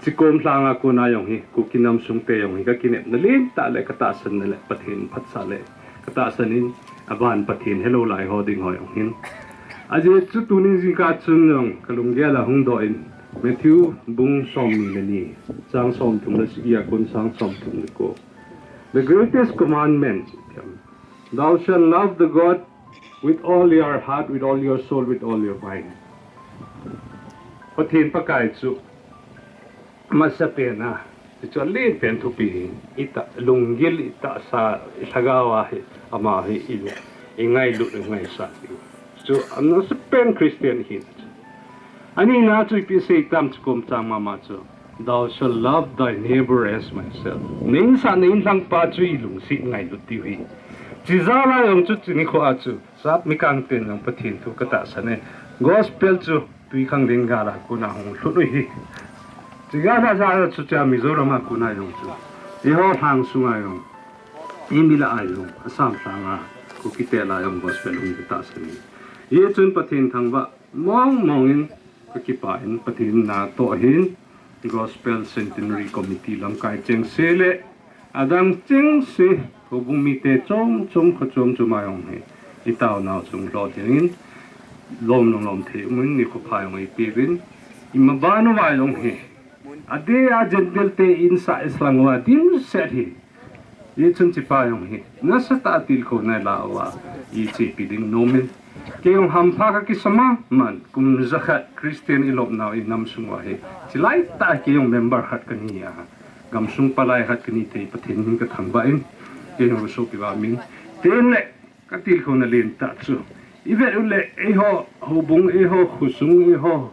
Chi kom lhanga kona jong hi, Kuki nam sung te jong hi, ka kinepna lentah le, ka tahsanna le, Pathen phatsah le, ka tahsan in, aban Pathen helou lai ho ding ho jong hin. Ajeh chu tuni jingkah chun jong, ka lunggel a hung doh in, Matthew bung somni le ni, chang somthum le sagi a kon chang somthum le ko. The greatest commandment, Thou shalt love the God with all your heart, with all your soul, with all your mind. Pathen Pakai chu, masa pen a, chu alen pen thupi hi, itah, lunggil, itahsa, ilhagao a hi, ama hi, i, ingailut, ingaisah. Chu, amasa pen Christian hi. Anina chu ipi sei tam chu kom chang mama chu. Thou shalt love thy neighbor as myself. Na insah na inlhang pa chu ilungset ngailut diu hi. Chi jal a jong chu chi nikho a chu. Sap mikang ten jong Pathen thu ka tahsan e. Gospel chu twikhanglen gal a kona hung lhut u hi. Chi gal a jal a chu cha Mizoram a kona jong chu. Eiho lhang sunga jong. Imi lah a jong. Assam lhanga. Kuki te lah a jong gospel hung ka tahsan e. Hichun Pathen thangvah mong mong in ka kipah in Pathen natoh hin Gospel Centenary Committee lamkai chengse le adang chengse houbung mite chom chom kho chom chom a jong hi itaonau chung lou dingin lom lom lom thei um in nikho pha jong ipi vin ima ban uva jong hi adeh a Gentile te insah islang uva dimset hi Hichun chi pa jong hi, nasatah a tilkhouna la uva, ichepi ding nom in. Kei jong hampha ka kisa mama, kum jakhat Christian ilopnau inam sung uva hi. Chilai tah kei jong member khat kani a, gamsung palai khat kani thei Pathen min ka thangvah in, kei jong sopi uva min. Tin le, ka tilkhouna lentah chu. Ivet u le, eiho, houbung, eiho, khosung, eiho,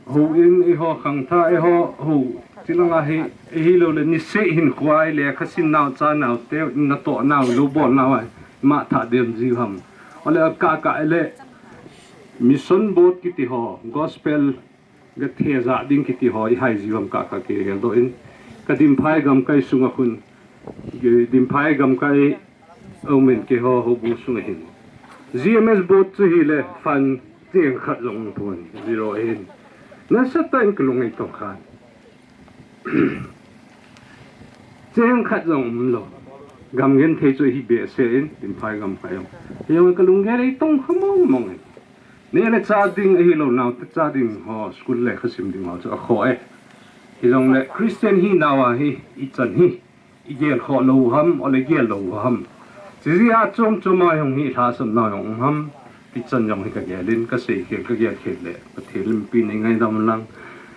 Houin eiho khangthah eiho, hou, tilanga hi, eihilou le, niseh hin khuai le, khasin nau, cha nau, te, natoh nau, lou bol nau ai, ima thah dem jiu ham. Ole, ka, ka, le, mission board kiti ho, gospel, ga thejah ding kiti ho, ihai jiu ham ka, ka, kihel doh in, ka Dimphai gamkai sunga khun, Dimphai gamkai, Amen, keiho, houbung sunga hin. G M S board chu hile, fund cheng khat jong pon, zero ahin. Nasatah in kalung ei tong khan. Cheng khat jong umlou. Gam genthei chu hi behseh in, Dimphai gamkai jong. Hijong kalung gel ei tong kha mong mong in. Neh le chah ding ahilou, naote chah ding ho, school lekha sim ding ho chu akhoh e. Hijongle, Christian hinau a hi, ichan hi. Igel khoh lou ham, ole gel lou ham. Chijeh a chom chom a jong hi lhasam na jong um ham, tichan jong hi ka gel in, ka sei khel, ka gel khel le, Pathen lampi nei ngaidam lang.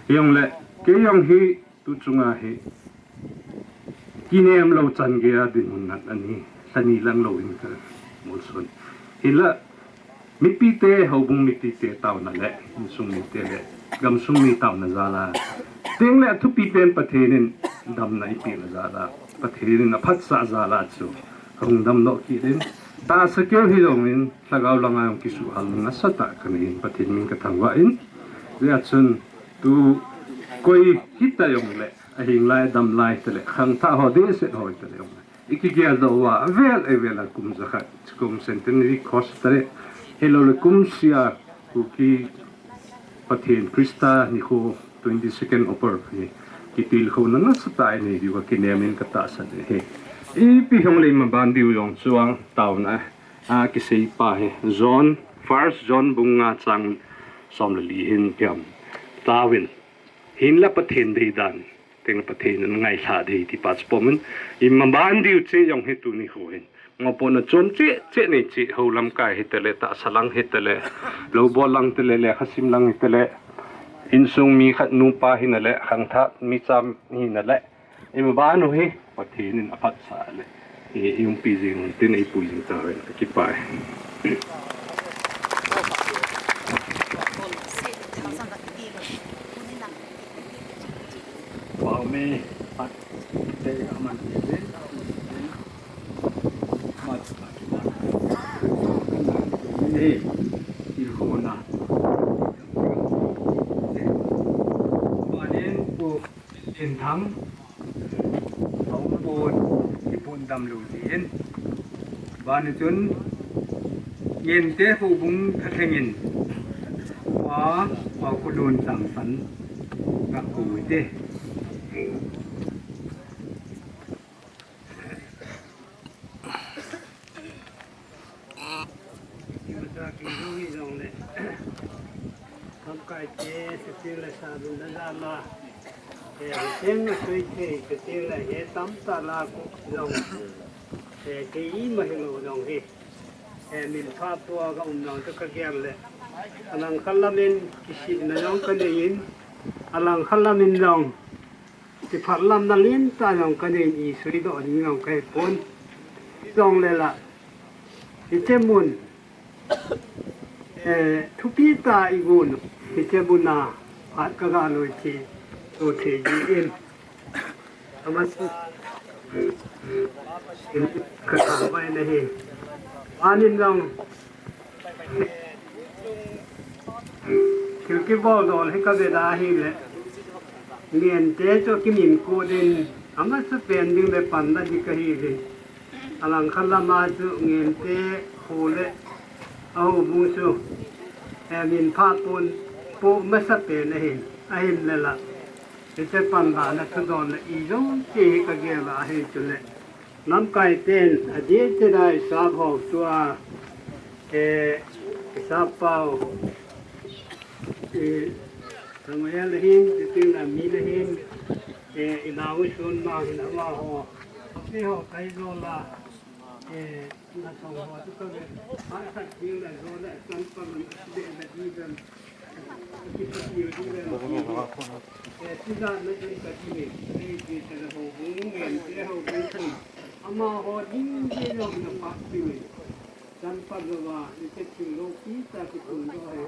Jong le, kei jong hi tu chunga hi, kinem lou chan gei a dinmun nat ahi, lhani lang lou in ka molson. Hinla, mipite, houbung mipite taona le, insung mite le, gamsung mi taona jal a. Teng le athupi pen Pathen in damna eipeh na jal a. Pathen in aphatsah jal a chu. Hung damdoh kit in. Tahsa keu hi jong in, lhagao lang a jong kisuhhal nasatah ka nei in, Pathen min ka thangvah in. Hijeh chun, tu koi hita jong le, ahing lai, dam lai hita le, khangthah ho, dehset ho hita le jong le. I kigel doh uva, avel, avel a kum jakhat, kum centenary course hita le, hilou le kum sia, Kuki Pathen Christa nikho twenty-second October hi, kitilkhouna nasatah a inei diu ka kinem in ka tahsan e. Ipi hung le imaban diu jong chuang taona a kisei pa hi, John, First John bung nga chang som le li hin kiam. Taovin, hinla Pathen deidan. Teng Pathen in ngailha ding ti pa chu pom in, imaban diu cheh jong hi tuni khu hin. Ngopna chom cheh cheh nei cheh, hou lamkai hita le, tahsa lang hita le, lou bol lang hita le, lekha sim lang hita le, insung mi khat nupa hina le, khangthah mi cham hina le, imaban u hi Pathen in aphatsah le. I, i umpi jing un tin, i pui jing tauvin, ka kipah e. Pau me, pat, te aman te, mat, mat, mat. Ni, i hona. Panin pu. Chinthang, Thongpon, Kipon damlou jin. Bani chun, Ngente houbung thalheng in, Pa, Pa Khulun Changsan, ga kou te. Imacha kei jong hi jong le. Lamkai te, siteng le sa dun na jama. Eh, siteng na sui thei, siteng le he tam ta la ku jong. Eh, kei ima hilou jong hi. Eh, min pha pua ka um jong chu ka gel le. Alang khat lam in kisitna jong ka nei in. Alang khat lam in jong. Kiphatlamna lentah jong ka nei in, i sui doh ding jong ka hepon. Jong le la, hiche mun, eh, thupi tah i gon u, hiche mun a phat ka ga loi thei, loi thei ji in. Aman, ka thangvah in ahi. Anin jong, Thil kibol dol hi ka ve da hi le. Ngente chu kimin ko din, amasa pen ding le pan da di ka hi le. Alang khat lama chu Ngente khu le a houbung chu, eh, min pha pon po masa pen ahin, ahin le la. Hiche pan la na thu don le i jong ti hi ka gel a hi chu le. Lamkai ten, adeh cheh a i sap ho tua, eh, i sap pau, eh, Samuel le hin, Peter le mi le hin, eh, i nau sun ma hin ama ho. Api ho kai zo la, eh, na song ho tu ka ve, a khat ding la zo la, san pa man, de la di dan. Amaho ding ding jong na pha pi. Chan pa lo va, ni te thil lo pi ta ki kun lo he.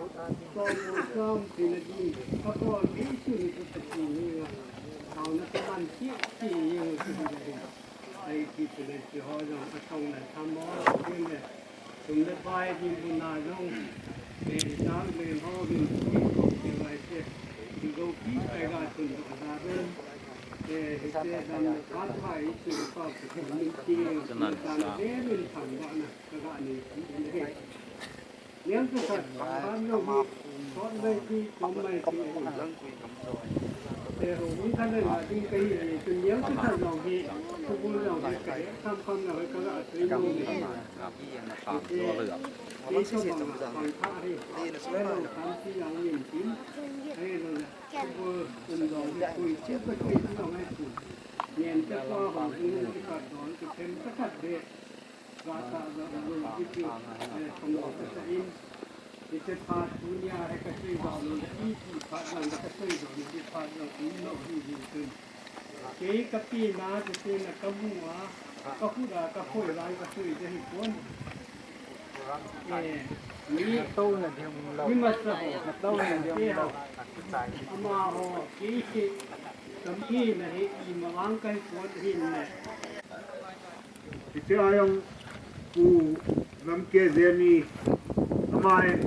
Ko mo sam pi na ding. Ka ko ki su ni ko ta ki ni. Hao na ta man ki ki ni. Ai, ti chu le ti ho jong, a thong le tham ho, ti le, sum le pai ding bu na jong, eh, i chang le ho ding, ti ko ti vai te, ti go pi kai ga chun do da ben, eh, hi te dan le phat phai, ti le pa, ti min ti, ti tan le min tham ba na, ka ga ni, ti le. Niam tu sat, ban lo mi, sot mai ti, chom mai ti, ahi. Te ho, un khan le la ding ka hi, tu niam tu sat lo hi, tu bul lo hi, ka hi, kam kam lo hi, ka la tu lo hi. Te, te so bang, bang tha hi, te lo kam ti yang yin tin, ahi lo la, tu bul, um lo hi, kui, tu ka kui, tu lo hi, kui. Niam tu pa, ho, tu lo hi, ka don, tu them, ka tat de. Gata jong lo, hiche, eh, kamo kasa in, hiche phat tunia hi kasei jong lo, iti phat jong kasei jong lo, hiche phat jong umlou hi, hichun. Kei katina, hiche na kamu a, kakhut a, kakhoi lang kasei jong hipon. Eh, mi, mi masa ho, amaho, kei hi, katina hi, ima vang kahipon hin ne. Hiche a jong Pu Lamkejemi, ama hin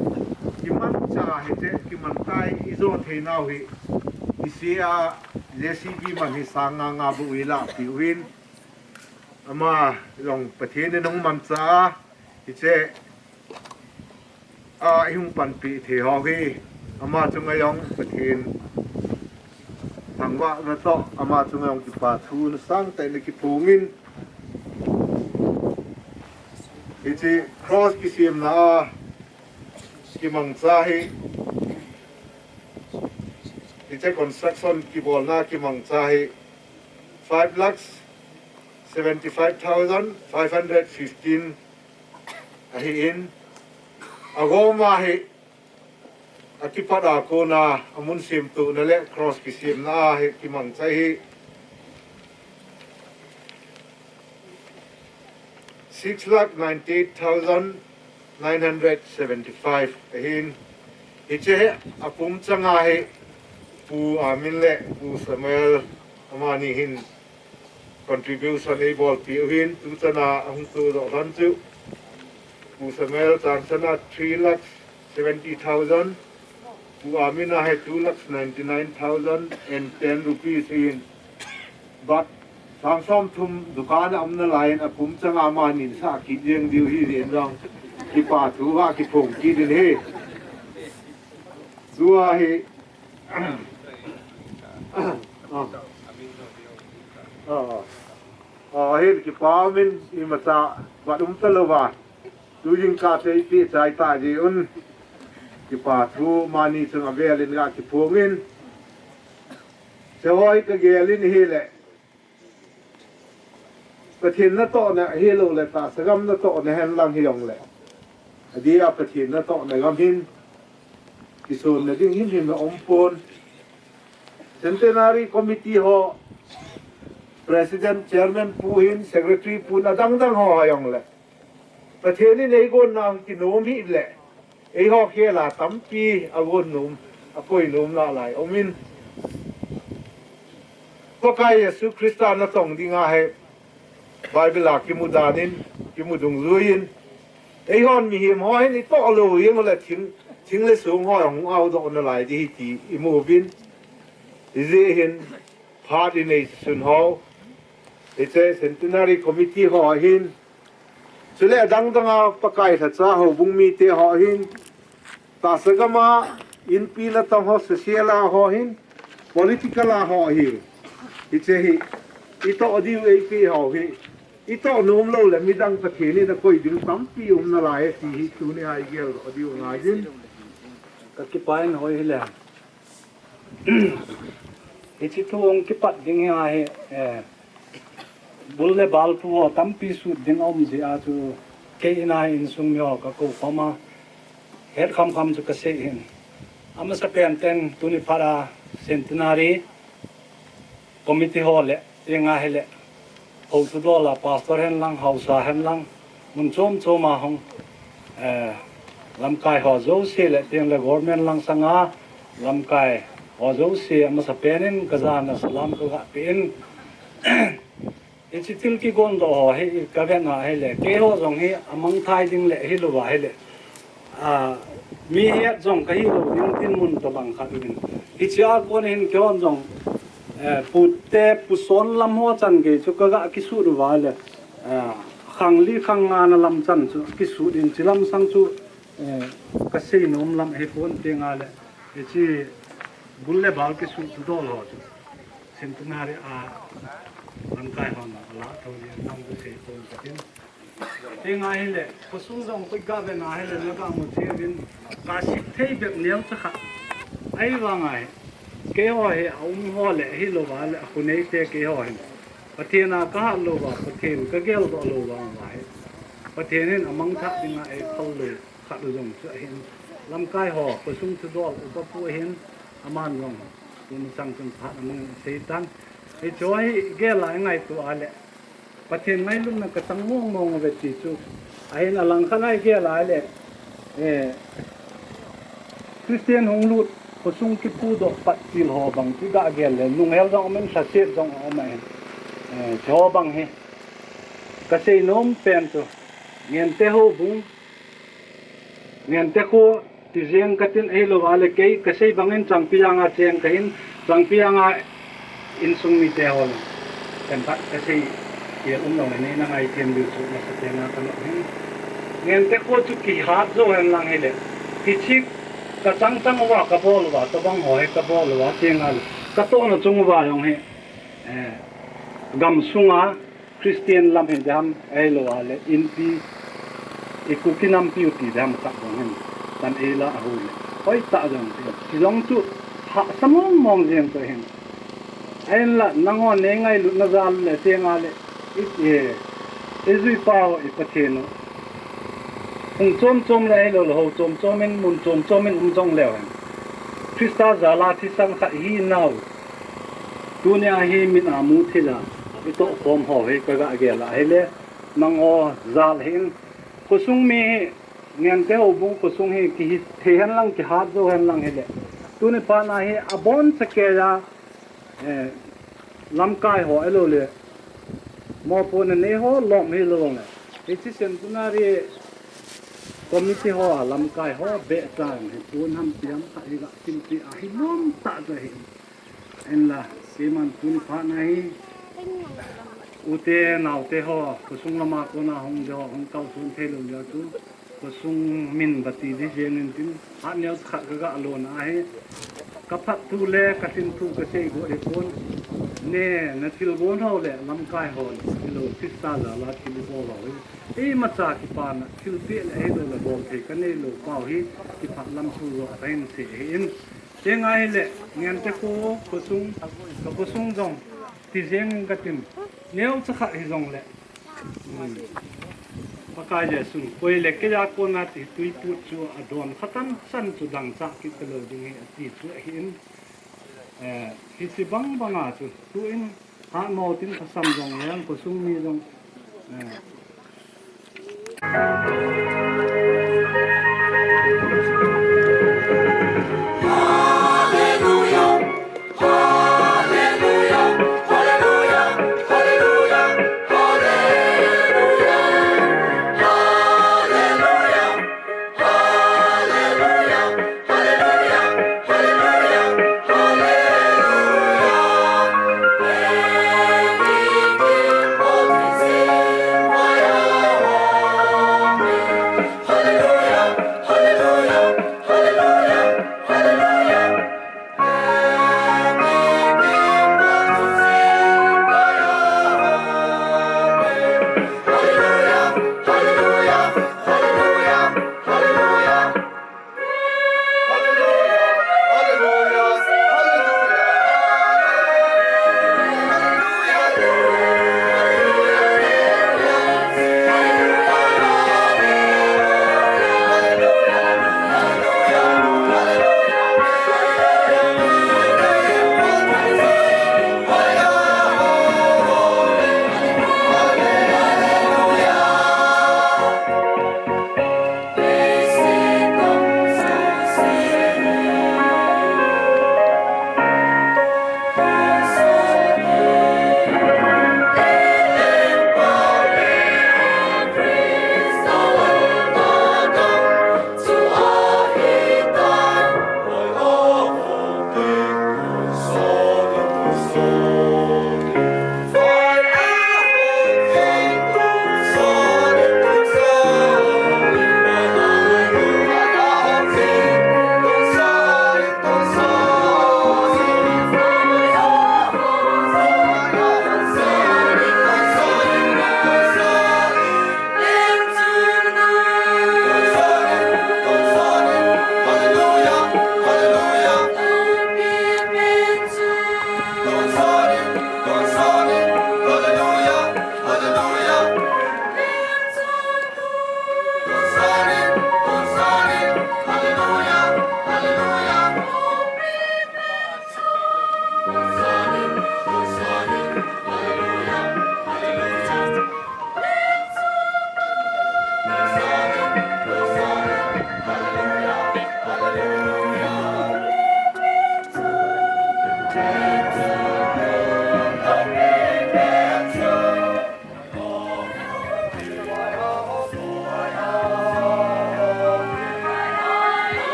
kimancha hiche, kimancha hi ijo theinau hi, hiche a J C B man hi sang nga nga bou ilahpeh uvin, ama jong Pathen in ahung mancha a, hiche a, ihung panpi thei ho hi, ama chunga jong Pathen thangvahna toh, ama chunga jong kipa thu nasangtah in kiphongin, hiche cross kisemna a kimangcha hi, hiche construction kibolna kimangcha hi, five lakhs seventy-five thousand five hundred fifteen ahin, agoma hi akipat a kona amun semtohna le cross kisemna a hi kimangcha hi six lakh ninety-eight thousand nine hundred seventy-five ahin, hiche hi apum changa hi Pu Amin le Pu Samuel amani hin contribution eibolpeh uvin, tuchana ahung tohdoh lhon chu Pu Samuel changchana three lakhs seventy thousand, Pu Amin a hi two lakhs ninety-nine thousand and ten rupees in, but sang somthum dukan a umna laiyin apum changa amanin sah kit jeng diu hijeh in jong kipa thu kakiphong kit in ahi. Tua hi, ah, ah, ah, hin kipa umin, imacha vat um talouva, tu jingkah te ipeh chai tah jeh un, kipa thu amani chunga avel in kakiphongin, hiche ho hi kagel in ahile, Pathen natohna ahiloule tahsa gam natohna henlang hijongle, adeh a Pathen natohna gam hin kisonna ding himhim aumpon. Centenary Committee ho President, Chairman pu hin, Secretary pun, adangdang ho hijongle, Pathen in eigonna kinom hih le, eiho khel a tampi agon nom, akoi nom nalai aumin, Pakai Jesu Christa natong dinga hi Bible a kimu dan in, kimu dungjuiyin, eihon mihem ho hin itoh lou jeng ule thing, thing le song ho ahung aodoh nalai ding ahi ti imu uvin, hijeh hin phat inei sun ho, hiche Centenary Committee ho ahin, chule adangdang a Pakai lhacha houbung mite ho ahin, tahsa gam a inpi natong ho, social a ho ahin, political a ho ahin, hiche hi itoh diu eipeh ho hi, itoh nom loule midang Pathen in akoi ding tampi um nalai ti hi tunia igeldoh diu angaiyin. Kakipah in hoi hile. Hiche thu hung kipat ding hi ahi, eh, bul le bal thu ho tampi sut ding aum jeh a chu kei in a hi insung mi ho kakou khom a, het khamkham chu kasei hin. Amasapen ten tuni phat a Centenary Committee ho le, tenga hile, hou thudol a pastor henlang, haosa henlang, mun chom chom a hung, eh, lamkai ho jouse le, tengle government lang sanga lamkai ho jouse amasapen in kajana salam kagapeh in, hiche thil kigondoh ho hi kavetna hile, keiho jong hi amangthai ding le hilouva hile, a, mi het jong kahilou ding dinmun tobang khat uvin, hichea kon hin keihon jong, eh, pute puson lam ho chan gei chu kaga kisut uva le, eh, khang li khang nga na lam chan chu kisut in, hiche lam sang chu, eh, kasei nom lam ahipon, tenga le, hiche bul le bal kisut thudol ho chu Centenary a lamkai hon alah thou jeh in jong kasei pon katin. Tenga hile, khosung jong koi gavena hile, nagamu theiyuvin, kasei thei bep neocha khat. Ahivanga hi, keiho hi aum ho le, hilouva le, akhoneite keiho hin, Pathen a kahat louva, Pathen kageldoh lou vanga hi, Pathen in amangthah dinga eiphal lou khat u jong chu ahin, lamkai ho khosung thudol upa pu ahin, aman jong tuni chang chun phat amang asei tan. Hichu hi gel a ingaito a le, Pathen ngailutna kachang mong mong uve ti chu ahin, alangkhat a igel a le, eh, Christian hung lut khosung kiphudoh pat til ho bang chu ga gel le, lunghel jong um in, lhaset jong um ahin. Eh, hiche ho bang hi kasei nom pen chu, Ngente houbung, Ngente kho ti jeng katin, ahilou a le kei kasei bangin Changpijang a cheng kahin, Changpijang a insung mite ho le themkhat kasei khel um lou le, nei na ngaithem diu chu nasatah in kana hin. Ngente kho chu kihat jou hen lang hile, hiche kachang chang uva kabol uva, tobang ho hi kabol uva, chenga le katohna chung uva jong hi, eh, gamsunga Christian lam hi dam, ahilou a le inpi, i Kuki nampi u ti dam khat jong hin, tan eila ahu le, hoitah jong ti, ti jong chu hahsa mong mong jeng chu hin. Ahinla nanghon nei ngailutna jal le chenga le, i, i, ijui pau i Pathen u hung chom chom le, ahilou le hou chom chom in, mun chom chom in um jong leu hen, Christa jal a thisan khat ihi nau, tunia hi mit a mu thil a itoh khom ho hi kaga gel a hile, nangho jal hin, khosung mi hi, Ngente houbung khosung hi kihi thei hen lang, kihat jou hen lang hile, tuni phat na hi aboncha kei a, eh, lamkai ho ahilou le mopohna nei ho lom hilou le, hiche centenary committee ho a lamkai ho beh chan hi pon ham ti ham khat hi ga thilpeh ahi lom tah chu ahi. Ahinla keiman tuni phat na hi ute naote ho, khosung lama kona hung ding ho, hung kalson thei lou jeh chun, khosung min bati di jeng intin, phat neo khat kaga lona ahi. Kaphat thu le kalhin thu kasei got hipon, ne, nathilgon ho le lamkai ho le, ahilou Christa jal a thil ibol ho hi, imacha kipana thilpeh le ahilou le bol thei kanei lou pau hi, kipah lam thu joh kahin sei ahin. Chenga hile, Ngente kho khosung, ka khosung jong ti jeng in katin, neocha khat hijongle, hmm, Pakai Jesun koi le kei a kona ti tuiput chu adon khatan chan chu dangchah kit talou ding hi ati chu ahin, eh, hiche bang banga chu tuin hatmo tin khasam jong leng, khosung mi jong, eh,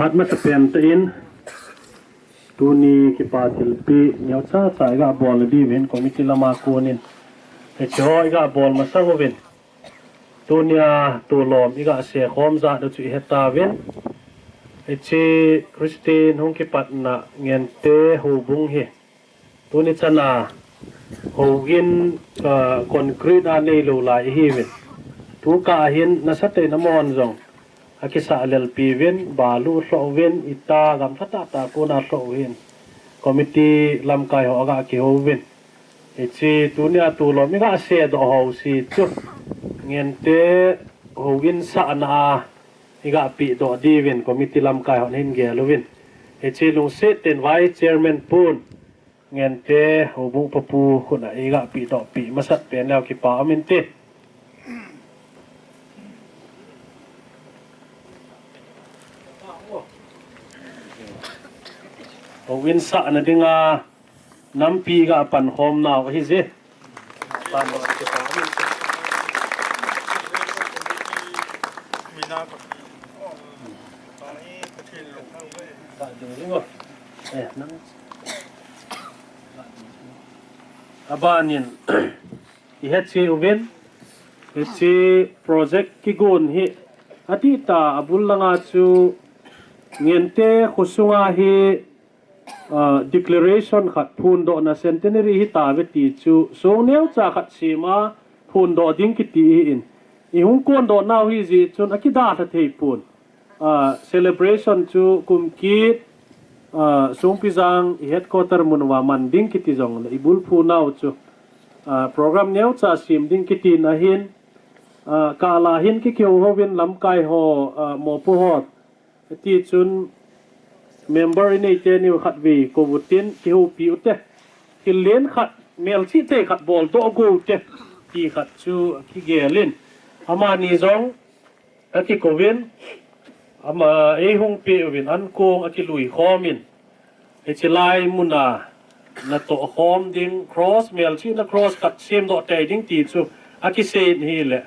Atma tapen ta in, tuni kipa thilpi neocha cha iga bol diuvin committee lama konin, hiche ho iga bol masang uvin. Tunia tulom iga se khom jat u chu ihetauvin. Hiche Christian hung kipatna Ngente houbung hi tuni chana houin, ah, concrete a neilou lai ihiuvin. Tukah hin nasatah in amahon jong akisah lelpiuvin, balu lhoh uvin, ita gamlha tahtah kona lhoh u hin committee lamkai ho aga kihouvin. Hiche tunia tulom iga sedoh ho si chu Ngente houin sahna a iga pehdoh diuvin committee lamkai hon hin gel uvin. Hiche lungset in Vice Chairman pun Ngente houbung papu khut a iga pehdoh peh masat pen leu kipa um inte. Houin sahna dinga nampi ga pankhom nau ahi je. Abanin ihet cheh uvin, hiche project kigon hi adih tah a abul langa chu Ngente khosunga hi, ah, declaration khat phondohna centenary hitauve ti chu song neocha khat sema phondoh ding kiti ahin. Ihung kondoh nau hijeh chun akidalha thei pon. Ah, celebration chu kum kit, ah, Songpijang i headquarter mun uva man ding kiti jongle ibulphu nau chu, ah, program neocha sem ding kitin ahin, ah, kala hin kihou houvin lamkai ho, ah, mopo ho Tichun member inei teni khatvei kou utin, kihoupi ute. Thil len khat, melchih thei khat boldoh go ute, ti khat chu kigelin. Amani jong akikouvin, ama eihung peh uvin, ankong akilui khomin. Hiche lai muna natoh khom ding, cross, melchihna cross khat semdoh tei ding ti chu akisei in ahile,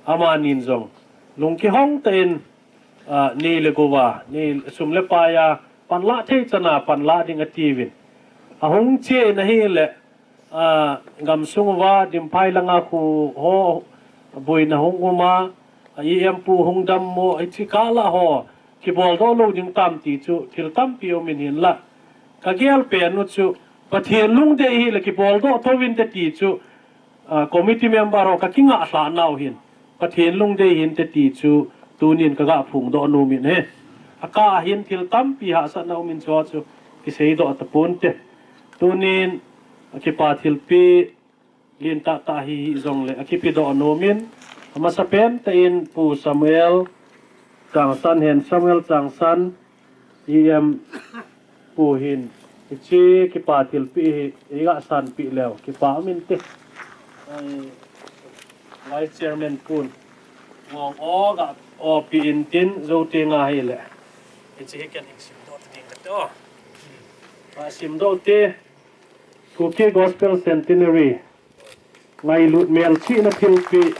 amanin jong lungkihong tah in, ah, nei le gou a, nei sum le pai a, panlah thei chana panlah ding atiuvin. Ahung che in ahile, ah, gamsung uva, Dimphai langa khu ho, boina hung um a, a E M pu hung dammo, hiche kah lah ho, kiboldoh lou ding tam ti chu, thil tampi um in hinlah. Kagel pen u chu, Pathen lungdei hile kiboldoh thou inte ti chu, ah, committee member ho kakingah lhah nau hin, Pathen lungdei hinte ti chu tunin kaga phongdoh nom in ahi. Akah a hin thil tampi hahsatna um in chu, chu kiseidoh taponte. Tunin akipa thilpi lentah tah hi jongle akipedoh nom in, amasapen tah in Pu Samuel Changsan, Hen Samuel Changsan, E M pu hin, hiche kipa thilpi hi eiga sanpeh leu kipa um inte. Ai, Vice Chairman pun ngong o ga opi intin, jou tenga hile, hiche hi ken hin simdoh ding kate o. Asimdoh te, Kuki Gospel Centenary ngailut melchihna thilpeh.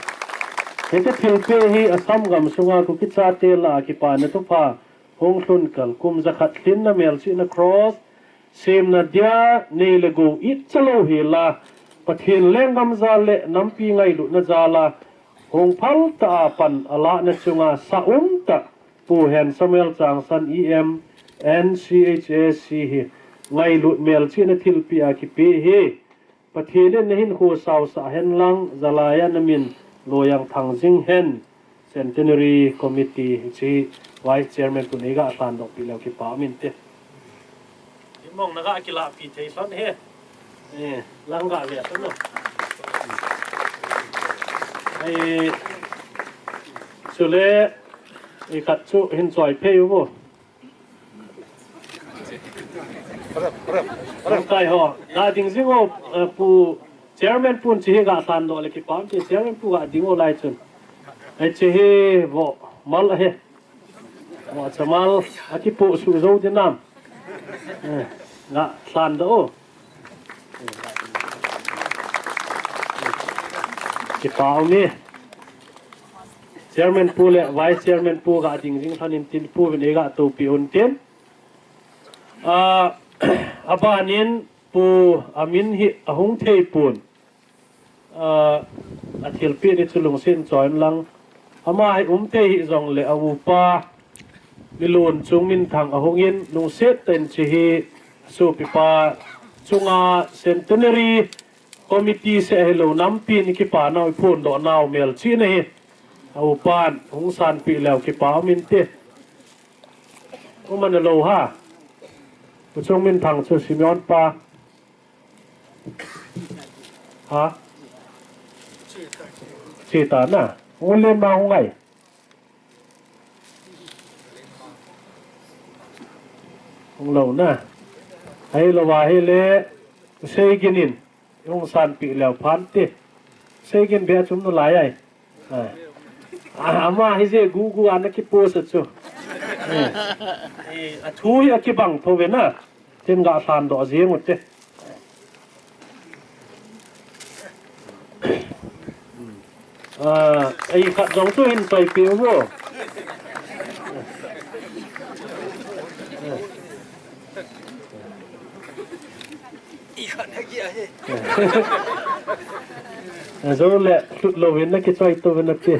Hiche thilpeh hi Assam gamsunga Kuki chate lah a kipana thupha hung lhun kal kum jakhat lhinna melchihna cross semna dia nei le gou itcha lou hela, Pathen lenggam jal le nampi ngailutna jal a hung phal tah a pan alahna chunga sa umtah Pu Hen Samuel Changsan E M N C H A C hi ngailut melchihna thilpeh a kipeh hi. Pathen in nahinkho sausah hen lang, jalai a namin loiyang thang jing hen. Centenary Committee hiche Vice Chairman pun eiga lhandoh peh leu kipa um inte. Imong naga kilahpi thei lhon he. Eh, lang ga ve lhon o. Ai, chule, ikhat chu hin choi phei uvo. Lamkai ho, ga ding jing o, eh, Pu Chairman pun hiche hi ga lhandoh le kipa um te, Chairman pu ga ding o lai chun. Hiche hi vo mal ahi. Vo chamal akipoh suh jou ding nam. Eh, ga lhandoh o. Kipa um e. Chairman pu le Vice Chairman pu ga ding jing lhon in tin pu vin ei ga topi un tin. A, abanin pu amin hi ahung thei pun. A, athilpi ni chu lungsin choin lang. Ama hi um thei hi jong le a upa Milun Chungminthang ahung in lungset ten chi hi supipa chunga centenary committee se hello nampi ni kipa nau phun do nau mel chi na hi. A upan hung sanpi leu kipa min te. Uman lo ha. Pu Chungminthang chu Simeon pa. Ha? Chi ta na. Hung len ma hung ai. Hung lo na. Ai lo wa hi le. Sei ginin. Hung sanpi leu phan te. Sei gin be chum no lai ai. A, ama hi je gu gu ana kipost chu. Eh, a thu hi a kibang tho ve na. Tin ga hlan do jing u te. A, ei khat jong chu hin soi pi u vo. A, zo le, lut lo vin na kichoi to vin na ti.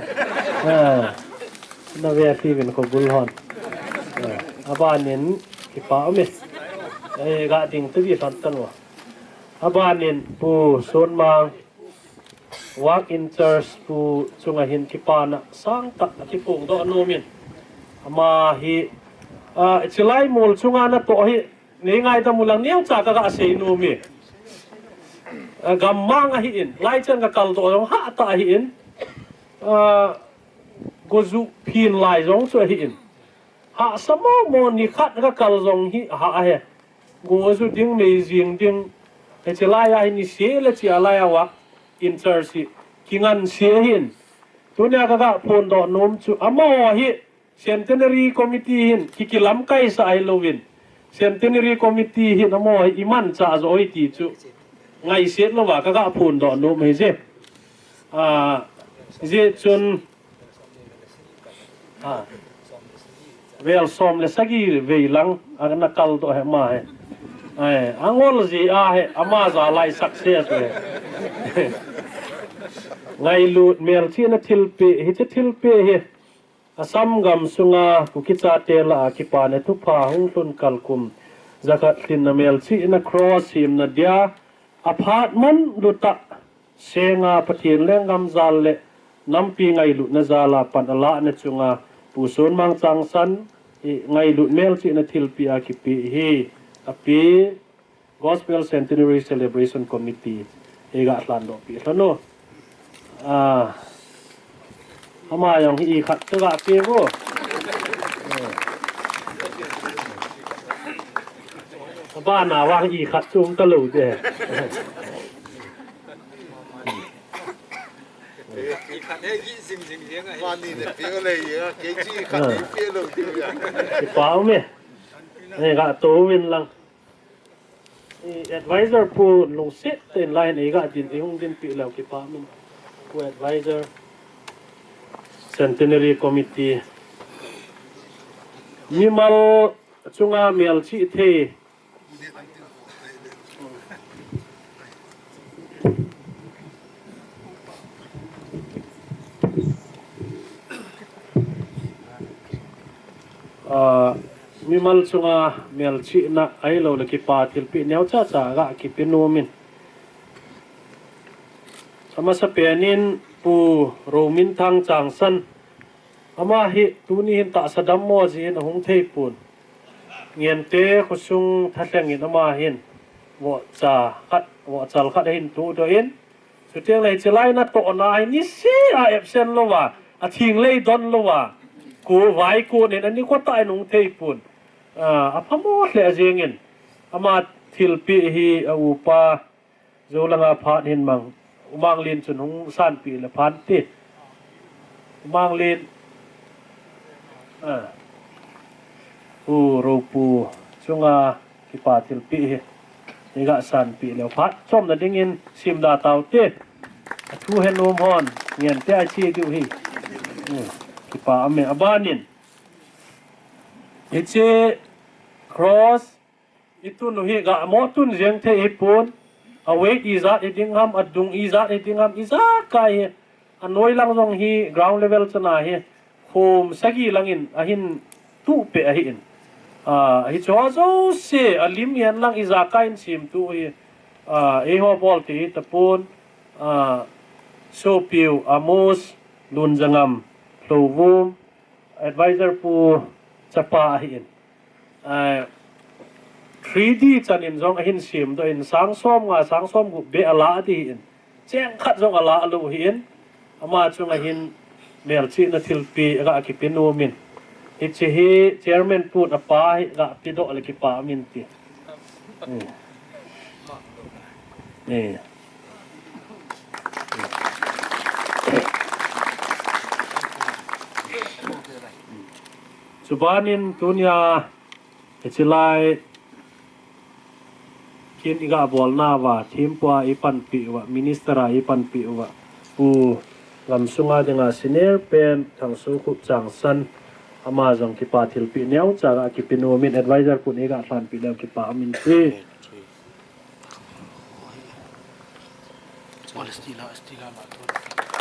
A, na ve ti vin ko bul hon. A, abanin kipa umi. E, ga ding tu vi fan tan wa. Abanin pu Sunmang. Work in church pu chunga hin kipana sang tak a kipung do nomin. Ama hi, a, chilai mol chunga na to hi, nei ngai ta mulang neo cha ka ga sei nomi. A, gammang ahi in, lai chan ka kal do ha ta ahi in. A, gozu phin lai jong chu ahi in. Ha samo mo ni khat ka kal jong hi ha he. Go ju ding mei jing ding. He che lai a hi ni se le che a lai a wa in church hi. Kingan se hin. Tunia ka ga phun do nom chu. Amo hi centenary committee hin. Ki kilam kai sa ai lo vin. Centenary committee hin amo hi iman cha jo hi ti chu. Ngai se lo wa ka ga phun do nom hi je. A, je chun A. Vel som le sagi vei lang, a na kal to he ma he. Ai, angol ji a he, ama ja lai success he. Ngailut mel chi na thilpi, hi chi thilpi hi. Assam gam sunga, Kuki chate la a kipa ne thupha hung hlun kalkum. Jakhat hlin na mel chi na cross him na dia, a phat man luta. Senga Pathen lenggam jal le nampi ngailutna jal a pan a lahna chunga Pu Sunmang Changsan hi ngailut melchihna thilpi a kipe hi a pi Gospel Centenary Celebration Committee hi ga hlan doh pi lhon u. A, ama jong hi i khat chu ga pe vo. Abana vang i khat chu um ta lou de. I khat he gi jing jing jeng ahi. Mani ne pe le ya, kei chu i khat ne pe lou diu ya. Kipa um e. Nei ga to vin lang. I advisor pu lungset ten lai nei ga din, i hung dinpi leu kipa um e. Pu advisor Centenary Committee. Mimal chunga melchih thei. A, mimal chunga melchihna ahilou le kipa thilpeh neocha cha ga kipe nom in. Amasapen in Pu Rominthang Changsan. Ama hi tuni hin tahsa dammo jeh in ahung thei pon. Ngente khosung thalheng in ama hin vohcha khat, vohchal khat ahin tudoh in. Chuteng le hiche lai natohna hi niseh a absent louva, athing lei don louva, ko vai ko nen ani kotah in hung thei pon. A, aphamo lheh jeng in. Ama thilpeh hi a upa Jou langa phat hin mang, U Manglin chun hung sanpeh le phan ti. U Manglin, a, U Ropu chunga kipa thilpeh hi. Iga sanpeh le phat chomna dingin simda tau ti. Athu he nom hon, ngente a che diu hi. Hmm. Kipa aum e. Abanin, hiche cross itun u hi gamo tun jeng thei hipon. A weight ijat hiding ham, adung ijat hiding ham, ijakai hi. Anoi lang jong hi ground level chana hi khom sagi langin ahin tuh peh ahin. Ah, hiche ho jouse alim hen lang ijakai in semtup hi. Ah, eiho bol thei tapon. Ah, Sopiu Amos Lunjangam Lhouvum, advisor pu chapa ahin. Ah, three D chanin jong ahin semdoh in, sang som nga, sang som gup beh alah ding ahin. Cheng khat jong alah lou ahin. Ama chunga hin melchihna thilpeh aga kipe nom in. Hiche hi chairman pun apa hi ga pedoh le kipa aum inte. Hmm. Eh. Chubanin tunia hiche lai kin iga bolna uva, thempu a ipanpi uva, minister a ipanpi uva, Pu Gamsunga dinga senior pen Thangsoukhup Changsan, ama jong kipa thilpeh neocha ga kipe nom in, advisor pun iga lhanpi leu kipa aum inte. Wall stila, stila la tu.